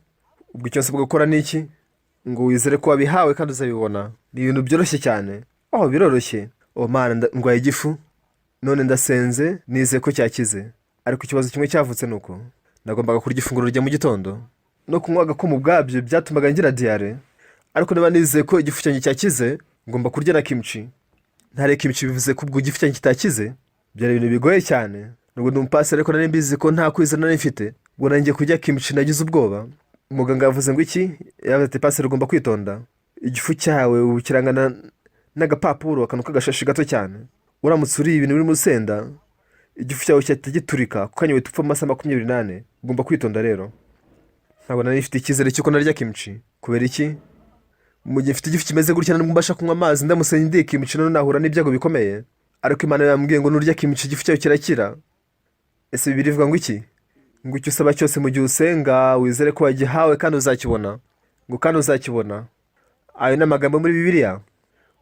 Ubwo icyo nsabwa gukora ni iki? Ngo wizere ko wabihawe kandi uzabibona. Ni ibintu byoroshye cyane. Oh, biroroshye. Oh Mana, ndwaye igifu none ndasenze, nizeye ko cyakize. Ariko ikibazo kimwe cyavutse ni uko nagombaga kurya ifunguro rya mu gitondo no kunywa agakoma ubwabyo byatumaga ngira diyare. Ariko niba nizeye ko igifu cyanjye cyakize, ngomba kurya na kimchi. Ntare kimchi bivuze ko ubwo igifu cyanjye kitakize. Byari ibintu bigoye cyane. Nubwo ndi umupasiteri, ariko nari mbizi ko nta kwizera nari mfite. Ubwo nanjye kurya kimchi nagize ubwoba. Umuganga yavuze ngo iki? Yavuze ati: "Pasiteri, ugomba kwitonda, igifu cyawe ubu kirangana n'agapapuro, akantu k'agashashi gato cyane. Uramutse uriye ibintu birimo urusenda, igifu cyawe cyahita giturika kuko kanya uhita upfa mu masaha 24. Ugomba kwitonda." Rero ntabwo nari mfite icyizere cy'uko narya kimchi. Kubera iki? Mu gihe mfite igifu kimeze gutya, nubwo mbasha kunywa amazi, ndamutse ndiye kimchi none nahura n'ibyago bikomeye. Ariko Imana yambwiye ngo nurya kimchi igifu cyawe kirakira. Ese Bibiliya ivuga ngo iki? Ngo icyo usaba cyose mu gihe usenga, wizere ko wagihawe kandi uzakibona. Ngo kandi uzakibona. Ayo ni amagambo muri Bibiliya.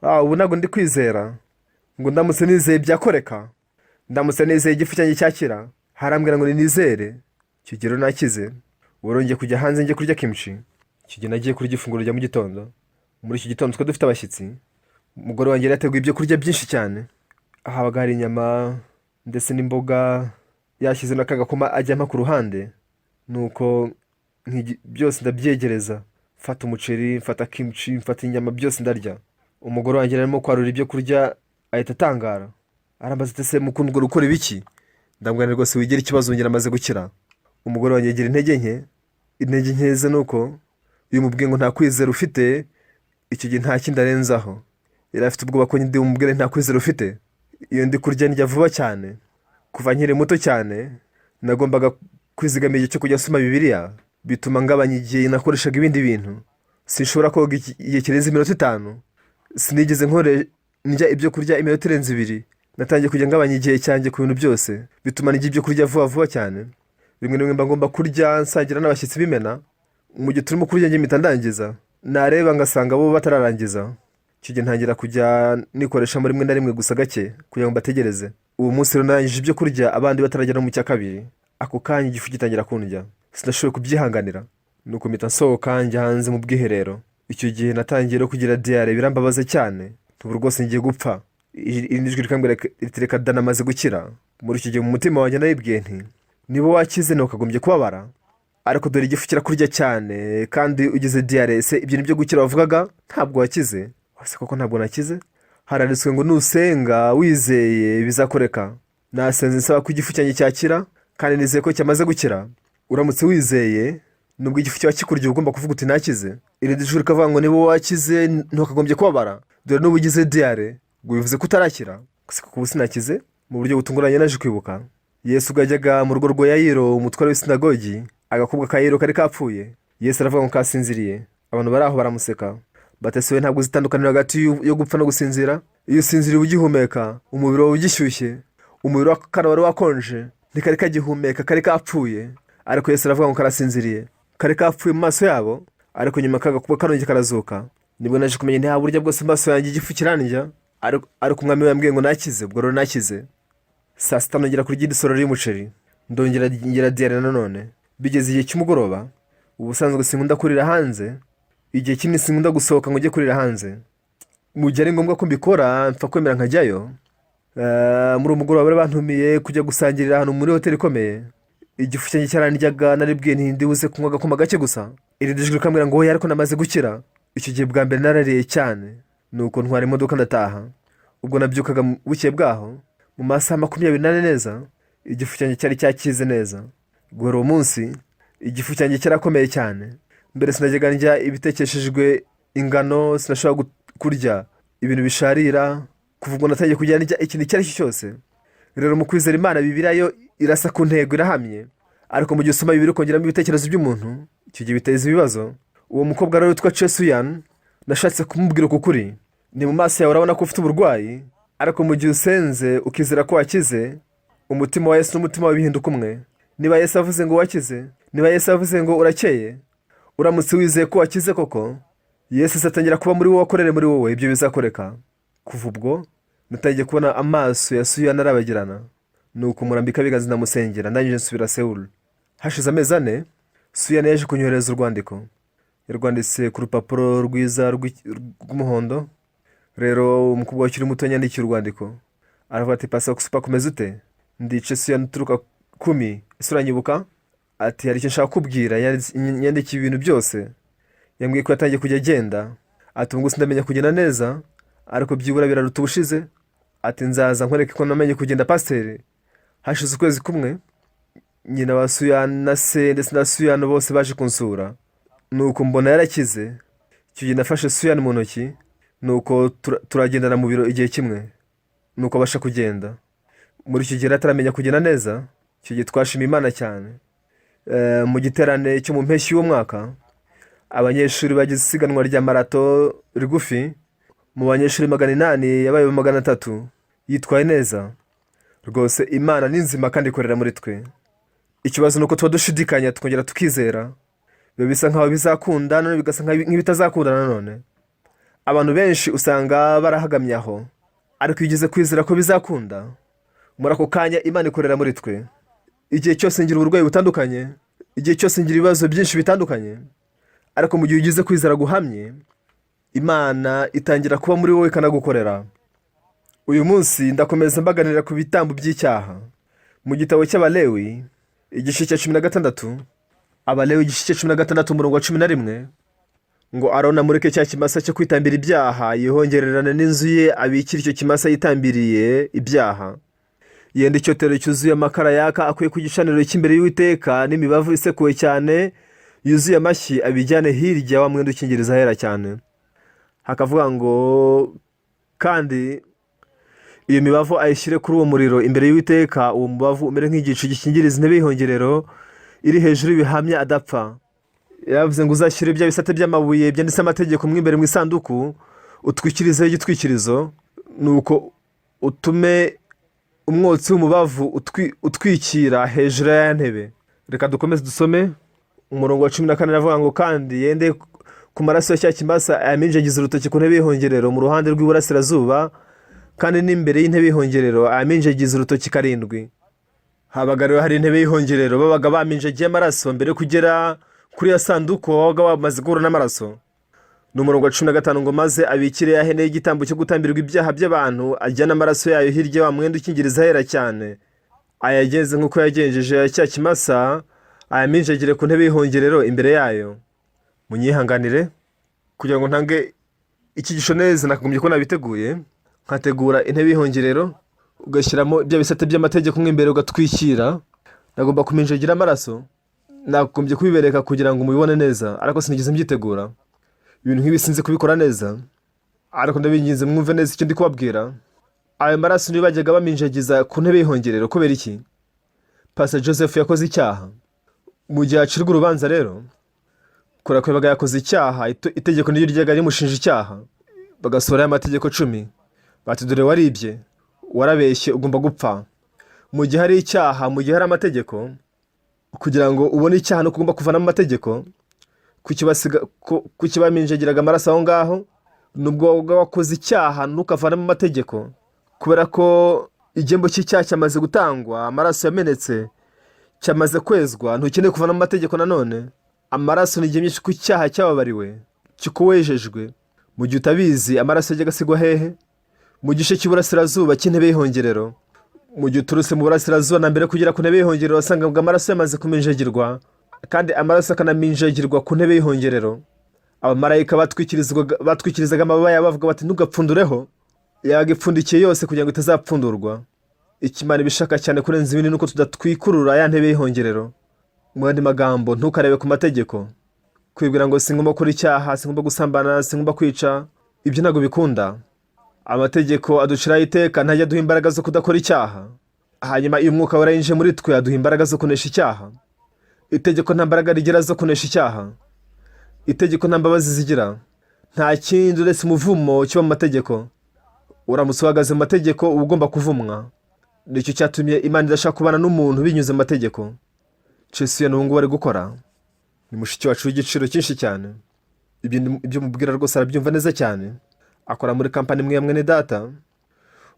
Ah, ubu ntabwo ndi kwizera ngo ndamutse nizeye byakoreka. Ndamutse nizeye igifu cyanjye cyakira. Harambwira ngo ninizere. Icyo gihe rero nakize. Ubu rero ngiye kujya hanze njye kurya kimchi. Icyo gihe nagiye kurya ifunguro rya mu gitondo. Muri iki gitondo twari dufite abashyitsi. Umugore wanjye yari yateguye ibyo kurya byinshi cyane. Habaga hari inyama ndetse n'imboga, yashyize n'akagakoma ajya ampa ku ruhande. Nuko byose ndabyegereza, mfata umuceri, mfata kimchi, mfata inyama, byose ndarya. Umugore wanjye arimo kwarura ibyo kurya ahita atangara, arambaza ati: "Ese mukundwa, gukora ibiki?" Ndamubwira rwose wigira ikibazo, ngera amaze gukira. Umugore wanjye agira intege nke. Intege nke ze ni uko iyo umubwiye ngo nta kwizera ufite, icyo gihe nta kindi arenzaho. Yari afite ubwoba ko ndi bumubwire nta kwizera ufite. Iyo ndi kurya ndya vuba cyane. Kuva nkiri muto cyane nagombaga kwizigamira igihe cyo kujya nsoma Bibiliya, bituma ngabanya igihe nakoreshaga ibindi bintu. Sinshobora koga igihe kirenze iminota 5. Sinigeze nkore ndya ibyo kurya iminota irenze 2. Natangiye kujya ngabanya igihe cyanjye ku bintu byose, bituma ndya ibyo kurya vuba vuba cyane. Rimwe na rimwe mba ngomba kurya nsangira n'abashyitsi b'imena. Mu gihe turimo kurya njye mpita ndangiza, nareba ngasanga bo batararangiza. Icyo gihe ntangira kujya nikoreshamo rimwe na rimwe gusa gake kugira ngo mbategereze. Uwo munsi rero narangije ibyo kurya abandi bataragera mu cya kabiri. Ako kanya igifu gitangira kundya, sinashoboye kubyihanganira, nuko mpita nsohoka njya hanze mu bwiherero. Icyo gihe natangiye no kugira diyare, birambabaza cyane, ubu rwose ngiye gupfa. Irindi jwi rikambwira riti: "Reka da, namaze gukira." Muri icyo gihe mu mutima wanjye naribwiye nti: "Niba wakize ntukagombye kubabara, ariko dore igifu kirakurya cyane kandi ugize diyare. Ese ibyo ni byo gukira wavugaga? Ntabwo wakize." Ese koko ntabwo nakize? Haranditswe ngo nusenga wizeye bizakoreka. Nasenze nsaba ko igifu cyanjye cyakira kandi nizeye ko cyamaze gukira. Uramutse wizeye, nubwo igifu cyaba kikurya, uba ugomba kuvuga uti: "Nakize." Irindi jwi rikavuga ngo: "Niba wakize ntukagombye kubabara, dore n'ubu ugize diyare, ngo bivuze ko utarakira." Gusa kuko ubu sinakize. Mu buryo butunguranye naje kwibuka Yesu ubwo yajyaga mu rugo rwa Yayiro, umutware w'isinagogi. Agakobwa ka Yayiro kari kapfuye. Yesu aravuga ngo kasinziriye. Abantu bari aho baramuseka bati: "Ese we ntabwo uzi itandukaniro hagati yo gupfa no gusinzira? Iyo usinziriye uba ugihumeka, umubiri wawe ugishyushye. Umubiri w'akana wari wakonje, ntikari kagihumeka, kari kapfuye. Ariko Yesu aravuga ngo karasinziriye. Kari kapfuye mu maso yabo, ariko nyuma kagakobwa karongera karazuka. Nibwo naje kumenya nta buryo bwose mu maso yanjye igifu kirandya, ariko umwami we yambwiye ngo nakize. Ubwo rero nakize. Saa sita nongera kurya indi sorori y'umuceri, ndongera ngira diyare nanone. Bigeze igihe cy'umugoroba. Ubusanzwe sinkunda kurira hanze. Igihe kinini sinkunda gusohoka ngo ujye kurira hanze. Mu gihe ari ngombwa ko mbikora, mpfa kwemera nkajyayo. Muri uwo mugoroba bari bantumiye kujya gusangirira ahantu muri hoteli ikomeye. Igifu cyanjye cyarandyaga. Naribwiye nti ndibuze kunywa agakoma gake gusa. Irindi jwi rikambwira ngo: "Oya, ariko namaze gukira." Icyo gihe bwa mbere narariye cyane, nuko ntwara imodoka ndataha. Ubwo nabyukaga bukeye bwaho, mu masaha 24 neza, igifu cyanjye cyari cyakize neza. Guhera uwo munsi igifu cyanjye cyarakomeye cyane. Mbere sinajyaga ndya ibitekeshejwe ingano, sinashobora kurya ibintu bisharira. Kuva ubwo natangiye kujya ndya ikintu icyo ari cyo cyose. Rero mu kwizera Imana, Bibiliya yo irasa ku ntego, irahamye. Ariko mu gihe usoma Bibiliya ukongeramo ibitekerezo by'umuntu, icyo gihe biteza ibibazo. Uwo mukobwa rero witwa Chesuyan, nashatse kumubwira uku kuri: ni mu maso yawe urabona ko ufite uburwayi, ariko mu gihe usenze ukizera ko wakize, umutima wa Yesu n'umutima wawe bihinduka umwe. Niba Yesu avuze ngo wakize, niba Yesu avuze ngo urakeye, uramutse wizeye ko wakize koko. Yesu azatangira kuba muri wowe, akorere muri wowe, ibyo bizakoreka. Kuva ubwo natangiye kubona amaso ya Suyana arabagirana. Nuko murambika ibiganza, ndamusengera, ndangije nsubira Sewuru. Hashize amezi 4, Suyana yaje kunyohereza urwandiko. Yarwanditse ku rupapuro rwiza rw'umuhondo. Rero umukobwa ukiri muto yandikiye urwandiko, aravuga ati: "Pastor Oxpa, komeza ute? Ndice Suyana uturuka Kumi. Ese uranyibuka?" Ati: "Hari icyo nshaka kubwira." Yandikiye ibintu byose. Yambwiye ko yatangiye kujya agenda. Ati: "Ubu ngubu sindamenya kugenda neza, ariko byibura biraruta ubushize." Ati: "Nzaza nkwereke ko namenye kugenda, pasiteri." Hashize ukwezi kumwe, nyina wa Suyana na se ndetse na Suyana bose baje kunsura, nuko mbona yarakize. Icyo gihe nafashe Suyana mu ntoki, nuko turagendana mu biro igihe kimwe, nuko abasha kugenda. Muri icyo gihe yari ataramenya kugenda neza. Icyo gihe twashima Imana cyane. Mu giterane cyo mu mpeshyi y'uwo mwaka, abanyeshuri bagize isiganwa rya marato rigufi. Mu banyeshuri 800, yabaye 300. Yitwaye neza rwose. Imana ni nzima kandi ikorera muri twe. Ikibazo ni uko tuba dushidikanya, tukongera tukizera. Biba bisa nkaho bizakunda, none bigasa nk'ibitazakunda nanone. Abantu benshi usanga barahagamye aho, ariko iyo ugeze kwizera ko bizakunda, muri ako kanya Imana ikorera muri twe. Igihe cyose ngira uburwayi butandukanye, igihe cyose ngira ibibazo byinshi bitandukanye, ariko mu gihe ugize kwizera guhamye, Imana itangira kuba muri wowe, ikanagukorera. Uyu munsi ndakomeza mbaganira ku bitambo by'icyaha. Mu gitabo cy'Abalewi, igice cya 16, Abalewi igice cya 16, umurongo wa 11, ngo: "Aroni amureke cya kimasa cyo kwitambira ibyaha, yihongererane n'inzu ye, abikire icyo kimasa yitambiriye ibyaha. Yenda icyotero cyuzuye amakara yaka akuye ku gicaniro cy'imbere y'Uwiteka, n'imibavu isekuwe cyane yuzuye amashyi, abijyane hirya wa mwenda ukingiriza ahera cyane." Hakavuga ngo: "Kandi iyo mibavu ayishyire kuri uwo muriro imbere y'Uwiteka, uwo mubavu umere nk'igicu gikingiriza intebe y'ihongerero iri hejuru y'ibihamya, adapfa." Yavuze ngo: "Uzashyire bya bisate by'amabuye byanditse amategeko mo imbere mu isanduku, utwikirizeho igitwikirizo, nuko utume umwotsi w'umubavu utwikira hejuru ya ntebe." Reka dukomeze dusome. Umurongo wa 14 aravuga ngo: "Kandi yende ku maraso ya cya kimasa, ayaminjagize urutoki ku ntebe y'ihongerero mu ruhande rw'iburasirazuba, kandi n'imbere y'intebe y'ihongerero ayaminjagize urutoki karindwi." Habaga rero hari intebe y'ihongerero babaga baminjagiye amaraso. Mbere yo kugera kuri ya sanduku, wabaga wamaze guhura n'amaraso. Ni umurongo wa 15 ngo: "Maze abikire ya hene y'igitambo cyo gutambirwa ibyaha by'abantu, ajyane amaraso yayo hirya wa mwenda ukingiriza ahera cyane, ayagenze nk'uko yagenjeje ya cya kimasa, ayaminjagire ku ntebe y'ihongerero imbere yayo." Munyihanganire, kugira ngo ntange icyigisho neza nakagombye ko nabiteguye, nkategura intebe y'ihongerero, ugashyiramo bya bisate by'amategeko mo imbere, ugatwikira, nagomba kuminjagira amaraso. Nagombye kubibereka kugira ngo mubibone neza, ariko sinigeze mbyitegura. Ibintu nk'ibi sinzi kubikora neza, ariko ndabinginze mwumve neza icyo ndi kubabwira. Ayo maraso niyo bajyaga baminjagiza ku ntebe y'ihongerero. Kubera iki? Pastor Joseph yakoze icyaha. Mu gihe acirwa urubanza rero, kubera ko yabaga yakoze icyaha, itegeko niryo ryajyaga rimushinja icyaha. Bagasohora amategeko 10, bati: "Dore waribye, warabeshye, ugomba gupfa." Mu gihe hari icyaha, mu gihe hari amategeko, kugira ngo ubone icyaha no ugomba kuvanamo amategeko. Kuki baminjagiraga amaraso aho ngaho? Nubwo wabaga wakoze icyaha, ntukavanamo amategeko, kubera ko igihembo cy'icyaha cyamaze gutangwa, amaraso yamenetse, cyamaze kwezwa, ntukeneye kuvanamo amategeko nanone. Amaraso ni igihamya ko icyaha cyababariwe, cy'uko wejejwe. Mu gihe utabizi, amaraso yajyaga asigwa hehe? Mu gice cy'iburasirazuba cy'intebe y'ihongerero. Mu gihe uturutse mu burasirazuba, na mbere yo kugera ku ntebe y'ihongerero, wasangaga amaraso yamaze kuminjagirwa, kandi amaraso akanaminjagirwa ku ntebe y'ihongerero. Abamarayika batwikirizaga amababa yabo, bavuga bati: "Ntugapfundureho." Yabaga ipfundikiye yose kugira ngo itazapfundurwa. Icyo Imana ibishaka cyane kurenza ibindi ni uko tudatwikurura ya ntebe y'ihongerero. Mu yandi magambo, ntukarebe ku mategeko, kwibwira ngo singomba gukora icyaha, singomba gusambana, singomba kwica. Ibyo ntabwo bikunda. Amategeko aduciraho iteka, ntajya aduha imbaraga zo kudakora icyaha. Hanyuma iyo Umwuka Wera yinjiye muri twe, aduha imbaraga zo kunesha icyaha. Itegeko nta mbaraga rigira zo kunesha icyaha. Itegeko nta mbabazi zigira. Nta kindi uretse umuvumo kiba mu mategeko. Uramutse uhagaze mu mategeko, uba ugomba kuvumwa. Nicyo cyatumye Imana idashaka kubana n'umuntu binyuze mu mategeko. Chesiyo n'ubu ngubu ari gukora, ni mushiki wacu w'igiciro cyinshi cyane. Ibyo mubwira rwose arabyumva neza cyane. Akora muri kampani imwe ya mwene data.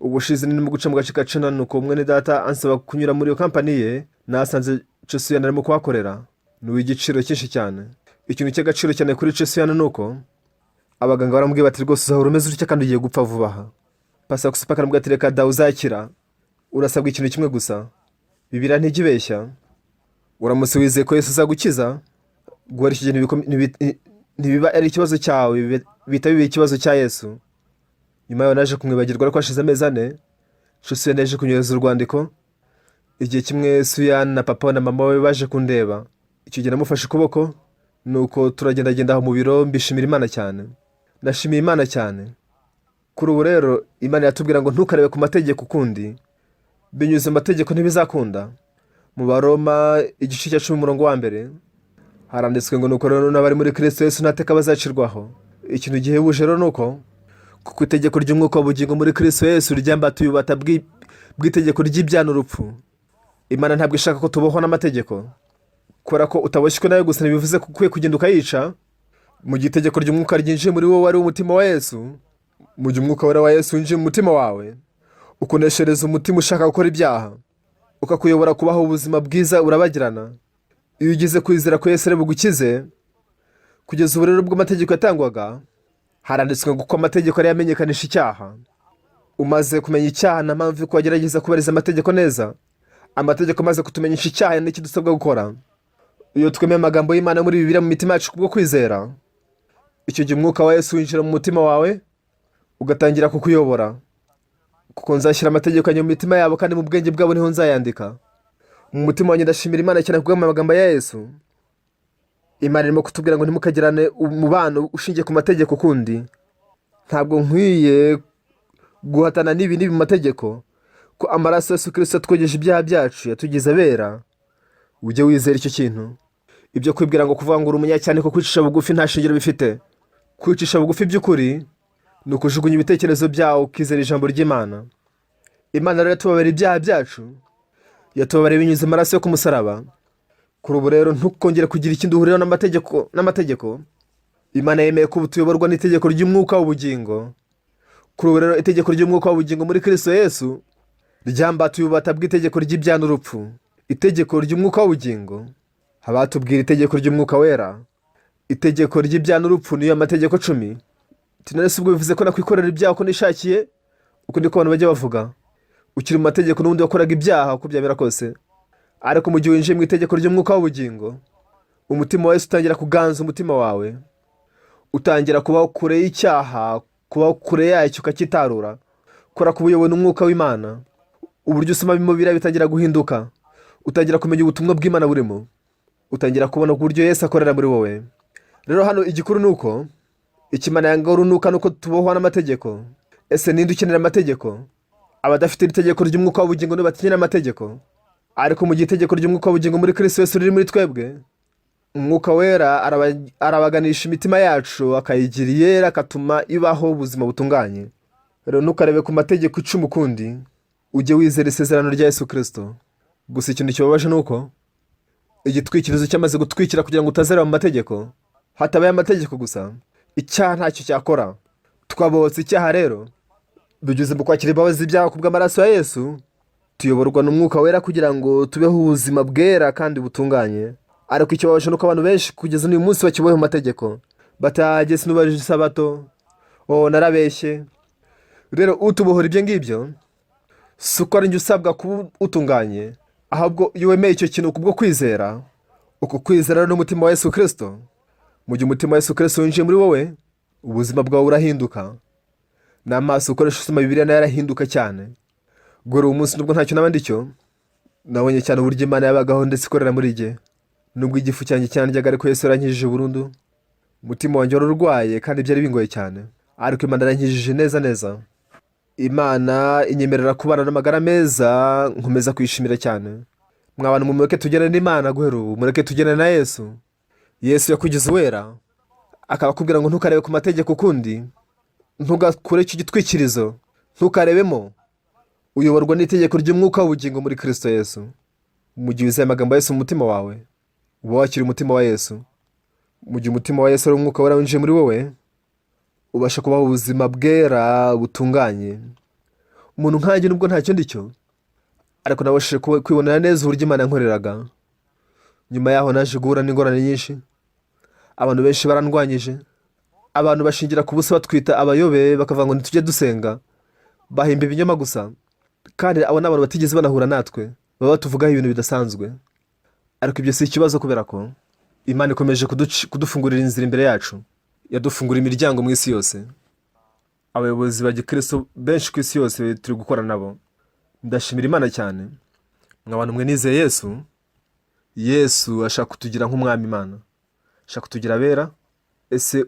Ubushize ndimo guca mu gace ka China, nuko mwene data ansaba kunyura muri iyo kampani ye. Nasanze Chesuyana arimo kuhakorera. Ni uw'igiciro cyinshi cyane. Ikintu cy'agaciro cyane kuri Chesuyana ni uko abaganga baramubwiye bati: "Rwose uzahora umeze utya kandi ugiye gupfa vuba aha." Pastor Kusipa akamubwira ati: "Reka da, uzakira, urasabwa ikintu kimwe gusa. Bibiliya ntijya ibeshya. Uramutse wizeye ko Yesu azagukiza, guhora icyo gihe ntibiba ari ikibazo cyawe, bihita biba ikibazo cya Yesu." Nyuma yaho naje kumwibagirwa, ariko hashize amezi 4 Chesuyana yaje kunyohereza urwandiko. Igihe kimwe Suyani na papa na mama we baje kundeba. Icyo gihe namufashe ukuboko, nuko turagendagenda aho mu biro. Mbishimira Imana cyane, ndashimiye Imana cyane. Kuri ubu rero Imana iratubwira ngo ntukarebe ku mategeko ukundi. Binyuze mu mategeko ntibizakunda. Mu Baroma igice cya 10 umurongo wa 1 haranditswe ngo: "Nuko rero n'abari muri Kirisito Yesu nta teka bazacirwaho." Ikintu gihebuje rero ni uko kuko itegeko ry'umwuka w'ubugingo muri Kirisito Yesu ryambatuye ububata bw'itegeko ry'ibyaha n'urupfu. Imana ntabwo ishaka ko tubohwa n'amategeko. Kubera ko utaboshywe nayo gusa ntibivuze ko ukwiye kugenda ukayica. Mu gihe itegeko ry'umwuka ryinjiye muri wowe, ari umutima wa Yesu, mu gihe umwuka wera wa Yesu winjiye mu mutima wawe, ukuneshereza umutima ushaka gukora ibyaha, ukakuyobora kubaho ubuzima bwiza urabagirana. Iyo ugize kwizera ko Yesu ari bugukize. Kugeza ubu rero ubwo amategeko yatangwaga, haranditswe ngo ko amategeko ariyo amenyekanisha icyaha. Umaze kumenya icyaha, nta mpamvu yuko wagerageza kubahiriza amategeko neza. Amategeko amaze kutumenyesha icyaha n'icyo dusabwa gukora. Iyo twemeye amagambo y'Imana muri Bibiliya mu mitima yacu kubwo kwizera, icyo gihe umwuka wa Yesu winjira mu mutima wawe ugatangira kukuyobora. Kuko nzashyira amategeko yanjye mu mitima yabo, kandi mu bwenge bwabo niho nzayandika. Mu mutima wanjye ndashimira Imana cyane kubw'amagambo ya Yesu. Imana irimo kutubwira ngo ntimukagirane umubano ushingiye ku mategeko ukundi. Ntabwo nkwiye guhatana n'ibi n'ibi mu mategeko, ko amaraso ya Yesu Kirisito yatwogeje ibyaha byacu, yatugize abera. Ujye wizera icyo kintu. Ibyo kwibwira ngo kuvuga ngo uri umunyacyaha ko kwicisha bugufi nta shingiro bifite. Kwicisha bugufi by'ukuri ni ukujugunya ibitekerezo byawe ukizera ijambo ry'Imana. Imana rero yatubabarira ibyaha byacu, yatubabariye binyuze mu maraso yo ku musaraba. Kuri ubu rero ntukongere kugira ikindi uhuriraho n'amategeko. Imana yemeye ko ubu tuyoborwa n'itegeko ry'umwuka w'ubugingo. Kuri ubu rero itegeko ry'umwuka w'ubugingo muri Kirisito Yesu ryambatuye ububata bw'itegeko ry'ibyaha n'urupfu. Itegeko ry'umwuka w'ubugingo, abatubwira itegeko ry'umwuka wera. Itegeko ry'ibyaha n'urupfu niyo amategeko 10. Tinarese ubwo bivuze ko nakwikorera ibyaha uko nishakiye? Uko niko abantu bajya bavuga. Ukiri mu mategeko n'ubundi wakoraga ibyaha uko byamera kose. Ariko mu gihe winjiye mu itegeko ry'umwuka w'ubugingo, umutima wa Yesu utangira kuganza umutima wawe, utangira kubaho kure y'icyaha, kubaho kure yacyo, ukakitarura kubera ko uba uyobowe n'umwuka w'Imana. Uburyo usoma Bibiliya bitangira guhinduka, utangira kumenya ubutumwa bw'Imana burimo, utangira kubona uburyo Yesu akorera muri wowe. Rero hano igikuru ni uko ikimana yanga urunuka ni uko tubohwa n'amategeko. Ese ninde ukenera amategeko? Abadafite iri tegeko ry'umwuka w'ubugingo nibo batinya amategeko. Ariko mu gihe itegeko ry'umwuka w'ubugingo muri Kristo Yesu riri muri twebwe, umwuka wera arabaganisha imitima yacu, akayigira iyera, akatuma ibaho ubuzima butunganye. Rero ntukarebe ku mategeko 10 ukundi, ujye wizera isezerano rya Yesu Kirisito gusa. Ikintu kibabaje ni uko igitwikirizo cyamaze gutwikira kugira ngo utazareba mu mategeko. Hatabaye amategeko gusa, icyaha ntacyo cyakora. Twabohotse icyaha rero bigeze mu kwakira imbabazi z'ibyaha ku bw'amaraso ya Yesu. Tuyoborwa n'umwuka wera kugira ngo tubeho ubuzima bwera kandi butunganye. Ariko ikibabaje ni uko abantu benshi kugeza n'uyu munsi bakibohe mu mategeko, batageze sinubahirije isabato, oh, narabeshye. Rero utubohora ibyo ngibyo si uko ari njye usabwa kuba utunganye, ahubwo iyo wemeye icyo kintu kubwo kwizera, uko kwizera n'umutima wa Yesu Kirisito. Mu gihe umutima wa Yesu Kirisito winjiye muri wowe, ubuzima bwawe burahinduka, n'amaso ukoresha usoma Bibiliya nayo arahinduka cyane. Guhera uwo munsi, nubwo ntacyo naba ndicyo, nabonye cyane uburyo Imana yabagaho ndetse ikorera muri jye. Nubwo igifu cyanjye cyandyaga, ariko Yesu yarankijije burundu. Umutima wanjye wari urwaye kandi byari bingoye cyane, ariko Imana yarankijije neza neza. Imana inyemerera kubana n'amagara meza, nkomeza kwishimira cyane. Mwa bantu, mureke tugendane n'Imana guhera ubu, mureke tugendane na Yesu. Yesu yakugize uwera, akaba akubwira ngo ntukarebe ku mategeko ukundi, ntugakure icyo gitwikirizo, ntukarebemo. Uyoborwa n'itegeko ry'umwuka w'ubugingo muri Kirisito Yesu. Mu gihe wizeye amagambo ya Yesu mu mutima wawe, uba wakira umutima wa Yesu. Mu gihe umutima wa Yesu ari umwuka wera winjiye muri wowe, ubasha kubaho ubuzima bwera butunganye. Umuntu nkanjye, nubwo ntacyo ndi cyo, ariko nabashije kwibonera neza uburyo Imana yankoreraga. Nyuma yaho naje guhura n'ingorane nyinshi. Abantu benshi barandwanyije, abantu bashingira ku busa batwita abayobe, bakavuga ngo ntitujye dusenga, bahimba ibinyoma gusa. Kandi abo ni abantu batigeze banahura natwe, baba batuvugaho ibintu bidasanzwe. Ariko ibyo si ikibazo, kubera ko Imana ikomeje kudufungurira inzira imbere yacu, yadufungura imiryango mu isi yose. Abayobozi ba gikristo benshi ku isi yose turi gukora nabo. Ndashimira Imana cyane. Mwa bantu mwe, nizeye Yesu. Yesu ashaka kutugira nk'umwami Imana, ashaka kutugira abera. Ese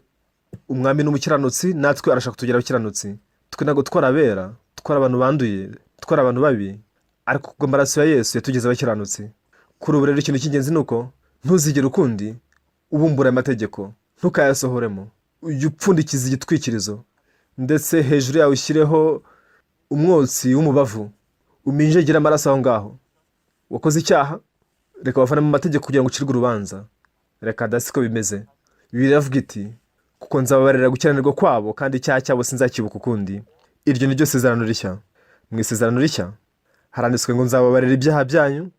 umwami ni umukiranutsi? Natwe arashaka kutugira abakiranutsi. Twe ntabwo twari abera, twari abantu banduye, twari abantu babi, ariko kubwo amaraso ya Yesu yatugize abakiranutsi. Kuri ubu rero, ikintu cy'ingenzi ni uko ntuzigere ukundi ubumbura amategeko, ntukayasohoremo. Ujye upfundikiza igitwikirizo, ndetse hejuru yawe ushyireho umwotsi w'umubavu, uminjegere amaraso aho ngaho. Wakoze icyaha, reka bavane mu mategeko kugira ngo ucirwe urubanza. Reka da, siko bimeze. Bibiliya iravuga iti: "Kuko nzababarira gukiranirwa kwabo, kandi icyaha cyabo sinzakibuka ukundi." Iryo ni ryo sezerano rishya. Mu isezerano rishya haranditswe ngo: "Nzababarira ibyaha byanyu."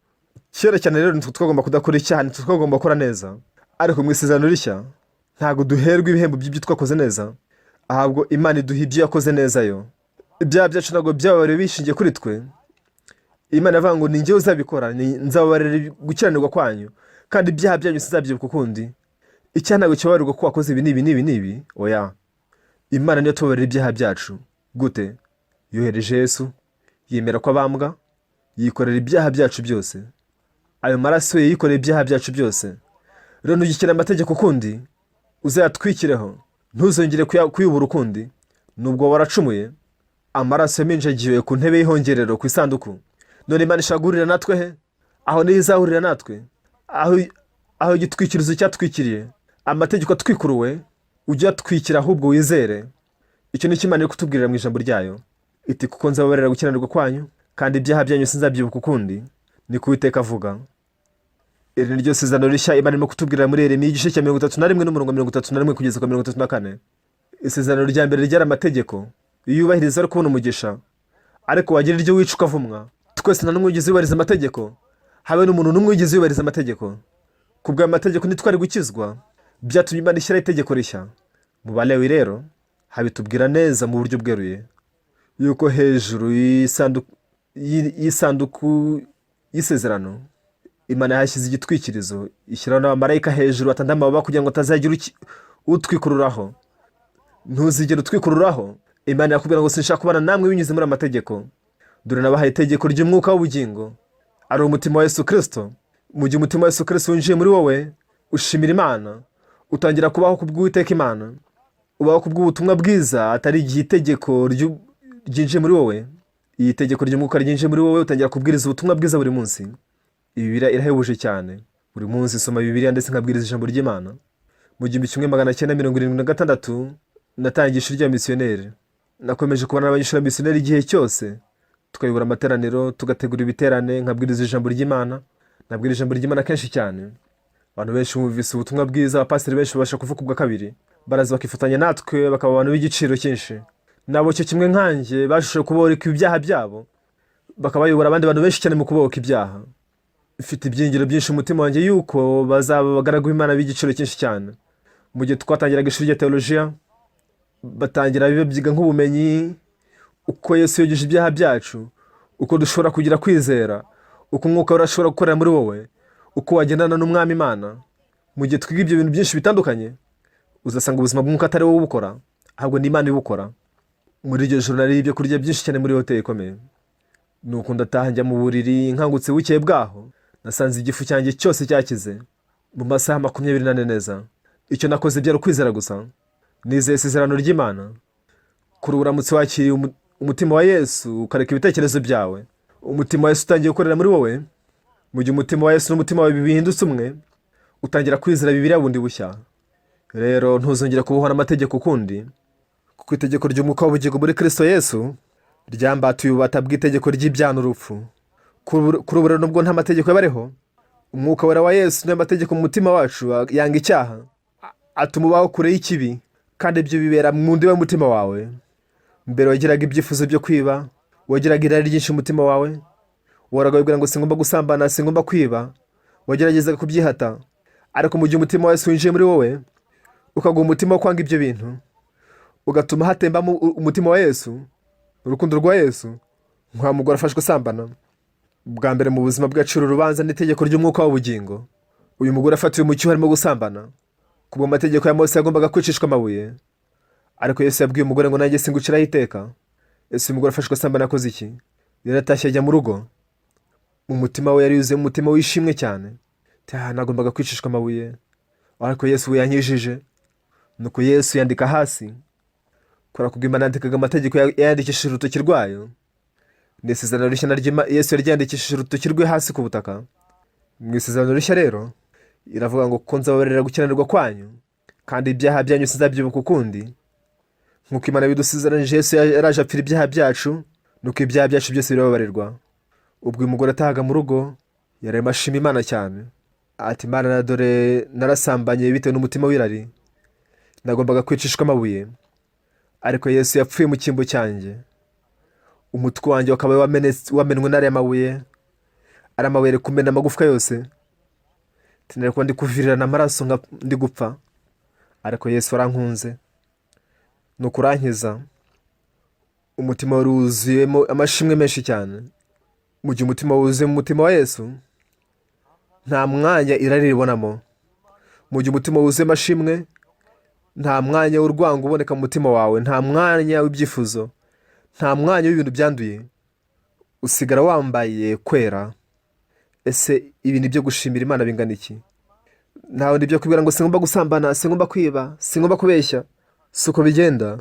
Kera cyane rero nitwe twagomba kudakora icyaha, nitwe twagomba gukora neza. Ariko mu isezerano rishya ntabwo duherwa ibihembo by'ibyo twakoze neza, ahubwo Imana iduha ibyo yakoze neza yo. Ibyaha byacu ntabwo byababariwe bishingiye kuri twe. Imana ivuga ngo: "Ni njyewe uzabikora, nzababarira gukiranirwa kwanyu, kandi ibyaha byanyu sinzabyibuka ukundi." Icyaha ntabwo kibabarirwa ko wakoze ibi n'ibi n'ibi n'ibi, oya. Imana niyo tubabarira ibyaha byacu. Gute? Yohereje Yesu, yemera ko abambwa, yikorera ibyaha byacu byose. Ayo maraso ye yikoreye ibyaha byacu byose. Rero ntugikire amategeko ukundi, uzayatwikireho, ntuzongere kuyubura ukundi. Nubwo waracumuye, amaraso yaminjagiwe ku ntebe y'ihongerero, ku isanduku. None Imana ishaka guhurira natwe he? Aho niyo izahurira natwe, aho igitwikirizo cyatwikiriye amategeko atwikuruwe. Ujye uyatwikira, ahubwo wizere. Icyo ni cyo Imana iri kutubwirira mu ijambo ryayo, iti: "Kuko nzababarira gukiranirwa kwanyu, kandi ibyaha byanyu sinzabyibuka ukundi, ni ko Uwiteka avuga." Iri ni ryo sezerano rishya Imana irimo kutubwirira muri Yeremiya, igice cya 31 n'umurongo 31 kugeza ku 34. Isezerano rya mbere ryari amategeko. Iyo yubahiriza ari kubona umugisha, ariko wagira iryo wica ukavumwa. Twese nta n'umwe wigeze yubahiriza amategeko, habe n'umuntu n'umwe wigeze yubahiriza amategeko. Ku bw'ayo mategeko ntitwari gukizwa. Byatumye Imana ishyiraho itegeko rishya. Mu Balewi rero habitubwira neza mu buryo bweruye yuko hejuru y'isanduku y'isezerano Imana yahashyize igitwikirizo, ishyiraho n'abamarayika hejuru batanda amababa kugira ngo atazagira utwikururaho. Ntuzigere utwikururaho. Imana irakubwira ngo: "Sinshaka kubana namwe binyuze muri amategeko. Dore nabahaye itegeko ry'umwuka w'ubugingo, ari umutima wa Yesu Kirisito." Mu gihe umutima wa Yesu Kirisito winjiye muri wowe, ushimira Imana, utangira kubaho ku bw'Uwiteka Imana, ubaho ku bw'ubutumwa bwiza. Atari igihe itegeko ryinjiye muri wowe, iyi tegeko ry'umwuka ryinjiye muri wowe, utangira kubwiriza ubutumwa bwiza buri munsi. Bibiliya irahebuje cyane. Buri munsi nsoma Bibiliya, ndetse nkabwiriza ijambo ry'Imana. Mu 1976 natangiye ishuri rya misiyoneri. Nakomeje kubana n'abanyeshuri ba misiyoneri igihe cyose, tukayobora amateraniro, tugategura ibiterane, nkabwiriza ijambo ry'Imana. Nabwira ijambo ry'Imana kenshi cyane. Abantu benshi bumvise ubutumwa bwiza, abapasiteri benshi babasha kuvuka ubwa kabiri, baraza bakifatanya natwe, bakaba abantu b'igiciro cyinshi. Nabo cyo kimwe nkanjye bashoboye kubohoreka ibyaha byabo, bakaba bayobora abandi bantu benshi cyane mu kubohoka ibyaha. Mfite ibyiringiro byinshi mu mutima wanjye yuko bazaba abagaragu b'Imana b'igiciro cyinshi cyane. Mu gihe twatangiraga ishuri rya teolojiya, batangira babyiga nk'ubumenyi: uko Yesu yogeje ibyaha byacu, uko dushobora kugira kwizera, uko umwuka wera ashobora gukorera muri wowe, uko wagendana n'umwami Imana. Mu gihe twiga ibyo bintu byinshi bitandukanye, uzasanga ubuzima bw'umwuka atari wowe ubukora, ahubwo ni Imana ibukora. Muri iryo joro nariye ibyo kurya byinshi cyane muri hoteli ikomeye, nuko ndataha, njya mu buriri. Nkangutse bukeye bwaho, nasanze igifu cyanjye cyose cyakize mu masaha 24 neza. Icyo nakoze byari ukwizera gusa. Nizeye isezerano ry'Imana. Kuri ubu, uramutse wakiriye umutima wa Yesu, ukareka ibitekerezo byawe, umutima wa Yesu utangiye gukorera muri wowe. Mu gihe umutima wa Yesu n'umutima wawe bihindutse umwe, utangira kwizera Bibiliya bundi bushya. Rero ntuzongere kubohwa n'amategeko ukundi, kuko itegeko ry'umwuka w'ubugingo muri Kristo Yesu ryambatuye ububata bw'itegeko ry'ibyaha n'urupfu. Kuri ubu rero, nubwo nta mategeko yabariho, umwuka wera wa Yesu niyo mategeko mu mutima wacu. Yanga icyaha. Atuma ubaho kure y'ikibi, kandi ibyo bibera mu ndiba y'umutima wawe. Mbere wagiraga ibyifuzo byo kwiba, wagiraga irari ryinshi mu mutima wawe, wahoraga wibwira ngo singomba gusambana, singomba kwiba, wageragezaga kubyihata. Ariko mu gihe umutima wa Yesu winjiye muri wowe, ukaguha umutima wo kwanga ibyo bintu, ugatuma hatembamo umutima wa Yesu, urukundo rwa Yesu, nta mugore afashwe asambana. Bwa mbere mu buzima bwacu urubanza n'itegeko ry'umwuka w'ubugingo. Uyu mugore afatiwe mu cyuho arimo gusambana. Kubwo amategeko ya Mose yagombaga kwicishwa amabuye. Ariko Yesu yabwiye umugore ngo nanjye singuciraho iteka. Ese uyu mugore afashwe asambana akoze iki? Yaratashye ajya mu rugo. Mu mutima we yari yuzuyemo umutima wishimwe cyane. Ati, nagombaga kwicishwa amabuye, ariko Yesu we yankijije. Nuko Yesu yandika hasi. Kubera ko Imana yandikaga amategeko yayandikishije urutoki rwayo. Ni isezerano rishya naryo Yesu yaryandikishije urutoki rwe hasi ku butaka. Mu isezerano rishya rero iravuga ngo ko nzababarira gukiranirwa kwanyu, kandi ibyaha byanyu sinzabyibuka ukundi. Nk'uko Imana bidusezeranije, Yesu yaraje apfira ibyaha byacu, nuko ibyaha byacu byose birababarirwa. Ubwo uyu mugore atahaga mu rugo, yararimo ashima Imana cyane. Ati Imana na dore narasambanye bitewe n'umutima w'irari, nagombaga kwicishwa amabuye, ariko Yesu yapfuye mu cyimbo cyanjye. Umutwe wanjye wakaba wamenwe n'ariya mabuye, ariya mabuye ari kumena amagufwa yose. Nari kuba ndi kuvirirana amaraso ndi gupfa, ariko Yesu arankunze, nuko urankiza. Umutima wari wuzuyemo amashimwe menshi cyane. Mu gihe umutima wuzuye mu mutima wa Yesu, nta mwanya irari ribonamo. Mu gihe umutima wuzuye amashimwe, nta mwanya w'urwango uboneka mu mutima wawe, nta mwanya w'ibyifuzo, nta mwanya w'ibintu byanduye. Usigara wambaye kwera. Ese ibi ni ibyo gushimira Imana bingana iki? Ntawe ibyo kubwira ngo singomba gusambana, singomba kwiba, singomba kubeshya. Si uko bigenda.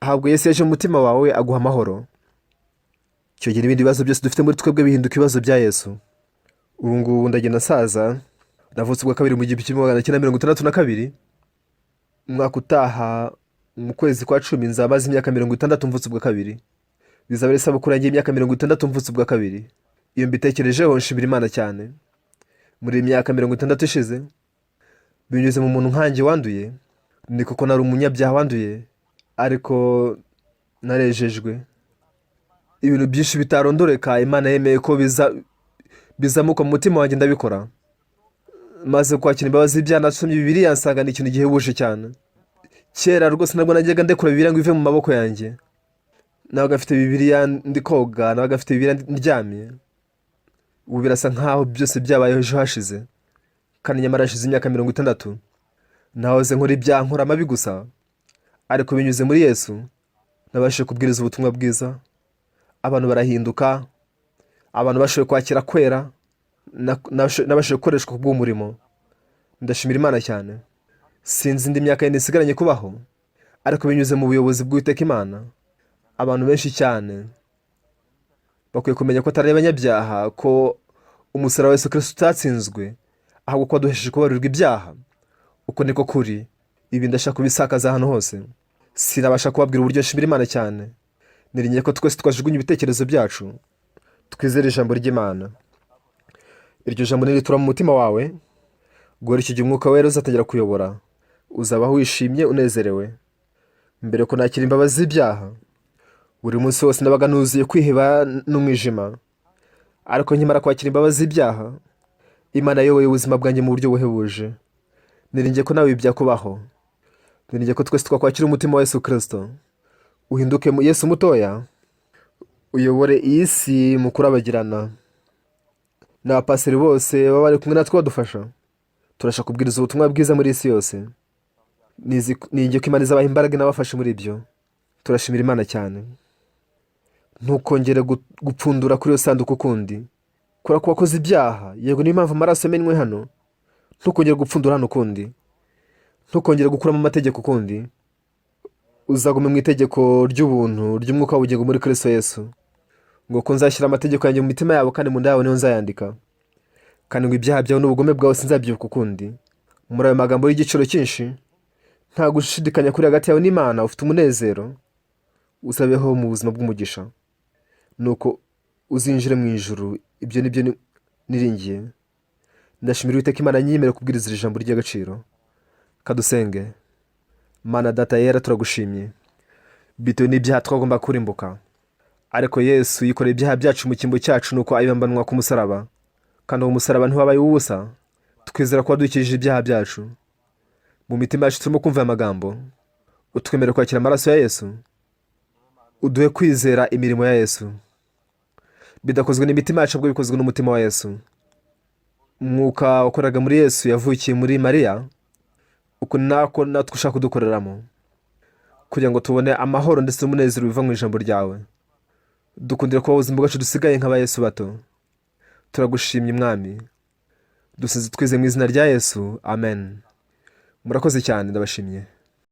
Ahubwo Yesu yaje mu mutima wawe aguha amahoro. Icyo gihe n'ibindi bibazo byose dufite muri twebwe bihinduka ibibazo bya Yesu. Ubu ngubu ndagenda nsaza. Navutse ubwa kabiri mu 1962. Umwaka utaha mu kwezi kwa 10 nzaba maze imyaka 60 mvutse ubwa kabiri. Bizaba ari isabukuru yanjye y'imyaka 60 mvutse ubwa kabiri. Iyo mbitekerejeho nshimira Imana cyane. Muri iyi myaka 60 ishize, binyuze mu muntu nkanjye wanduye, ni koko nari umunyabyaha wanduye, ariko narejejwe. Ibintu byinshi bitarondoreka Imana yemeye ko bizamuka mu mutima wanjye ndabikora. Maze kwakira imbabazi z'ibyaha nasomye Bibiliya nsanga ni ikintu gihebuje cyane. Kera rwose ntabwo najyaga ndekura Bibiliya ngo ive mu maboko yanjye. Nabaga mfite Bibiliya ndi koga, nabaga mfite Bibiliya ndyamye. Ubu birasa nkaho byose byabayeho ejo hashize, kandi nyamara hashize imyaka 60. Nahoze nkora ibyaha, nkora amabi gusa, ariko binyuze muri Yesu nabashije kubwiriza ubutumwa bwiza. Abantu barahinduka, abantu bashoboye kwakira kwera, nabashije gukoreshwa ku bw'umurimo. Ndashimira Imana cyane. Sinzi indi myaka yindi nsigaranye kubaho, ariko binyuze mu buyobozi bw'Uwiteka Imana, abantu benshi cyane bakwiye kumenya ko atari abanyabyaha, ko umusaraba wa Yesu Kristo utatsinzwe, ahubwo ko waduhesheje kubabarirwa ibyaha. Uko niko kuri. Ibi ndashaka kubisakaza ahantu hose. Sinabasha kubabwira uburyo nshimira Imana cyane. Niringiye ko twese twajugunya ibitekerezo byacu, twizere ijambo ry'Imana. Iryo jambo niritura mu mutima wawe, guhera icyo gihe Umwuka Wera uzatangira kuyobora, uzabaho wishimye unezerewe. Mbere ko nakira imbabazi z'ibyaha, buri munsi wose nabaga nuzuye kwiheba n'umwijima. Ariko nkimara kwakira imbabazi z'ibyaha, Imana yayoboye ubuzima bwanjye mu buryo buhebuje. Niringiye ko nawe ibi byakubaho. Niringiye ko twese twakwakira umutima wa Yesu Kristo, uhinduke mu Yesu mutoya, uyobore iyi si mu kurabagirana. N'abapasiteri bose baba bari kumwe natwe badufasha, turashaka kubwiriza ubutumwa bwiza muri isi yose. Niringiye ko Imana izabaha imbaraga inabafashe muri ibyo. Turashimira Imana cyane. Ntukongere gupfundura kuri iyo sanduku ukundi, kubera ko wakoze ibyaha. Yego, niyo mpamvu amaraso yamenwe hano. Ntukongere gupfundura hano ukundi, ntukongere gukuramo amategeko ukundi. Uzagume mu itegeko ry'ubuntu ry'umwuka w'ubugingo muri Kristo Yesu. Ngo ko nzashyira amategeko yanjye mu mitima yabo, kandi mu nda yabo niho nzayandika, kandi ngo ibyaha byawe n'ubugome bwawe sinzabyibuka ukundi. Muri ayo magambo y'igiciro cyinshi, nta gushidikanya kuri hagati yawe n'Imana, ufite umunezero, uzabeho mu buzima bw'umugisha, nuko uzinjire mu ijuru. Ibyo ni byo niringiye. Ndashimira Uwiteka Imana nyemerera kubwiriza iri jambo ry'agaciro. Kadusenge. Mana Data yera, turagushimye. Bitewe n'ibyaha twagomba kurimbuka, ariko Yesu yikoreye ibyaha byacu mu cyimbo cyacu, nuko abibambanwa ku musaraba, kandi uwo musaraba ntiwabaye uw'ubusa. Twizera ko wadukijije ibyaha byacu. Mu mitima yacu turimo kumva aya magambo. Utwemerere kwakira amaraso ya Yesu, uduhe kwizera imirimo ya Yesu bidakozwe n'imitima yacu, ahubwo bikozwe n'umutima wa Yesu. Umwuka wakoraga muri Yesu yavukiye muri Mariya, uko nako natwe ushaka kudukoreramo kugira ngo tubone amahoro ndetse n'umunezero biva mu ijambo ryawe. Dukundire kuba ubuzima bwacu dusigaye nk'aba Yesu bato. Turagushimye Mwami, dusize twize mu izina rya Yesu, amen. Murakoze cyane, ndabashimye.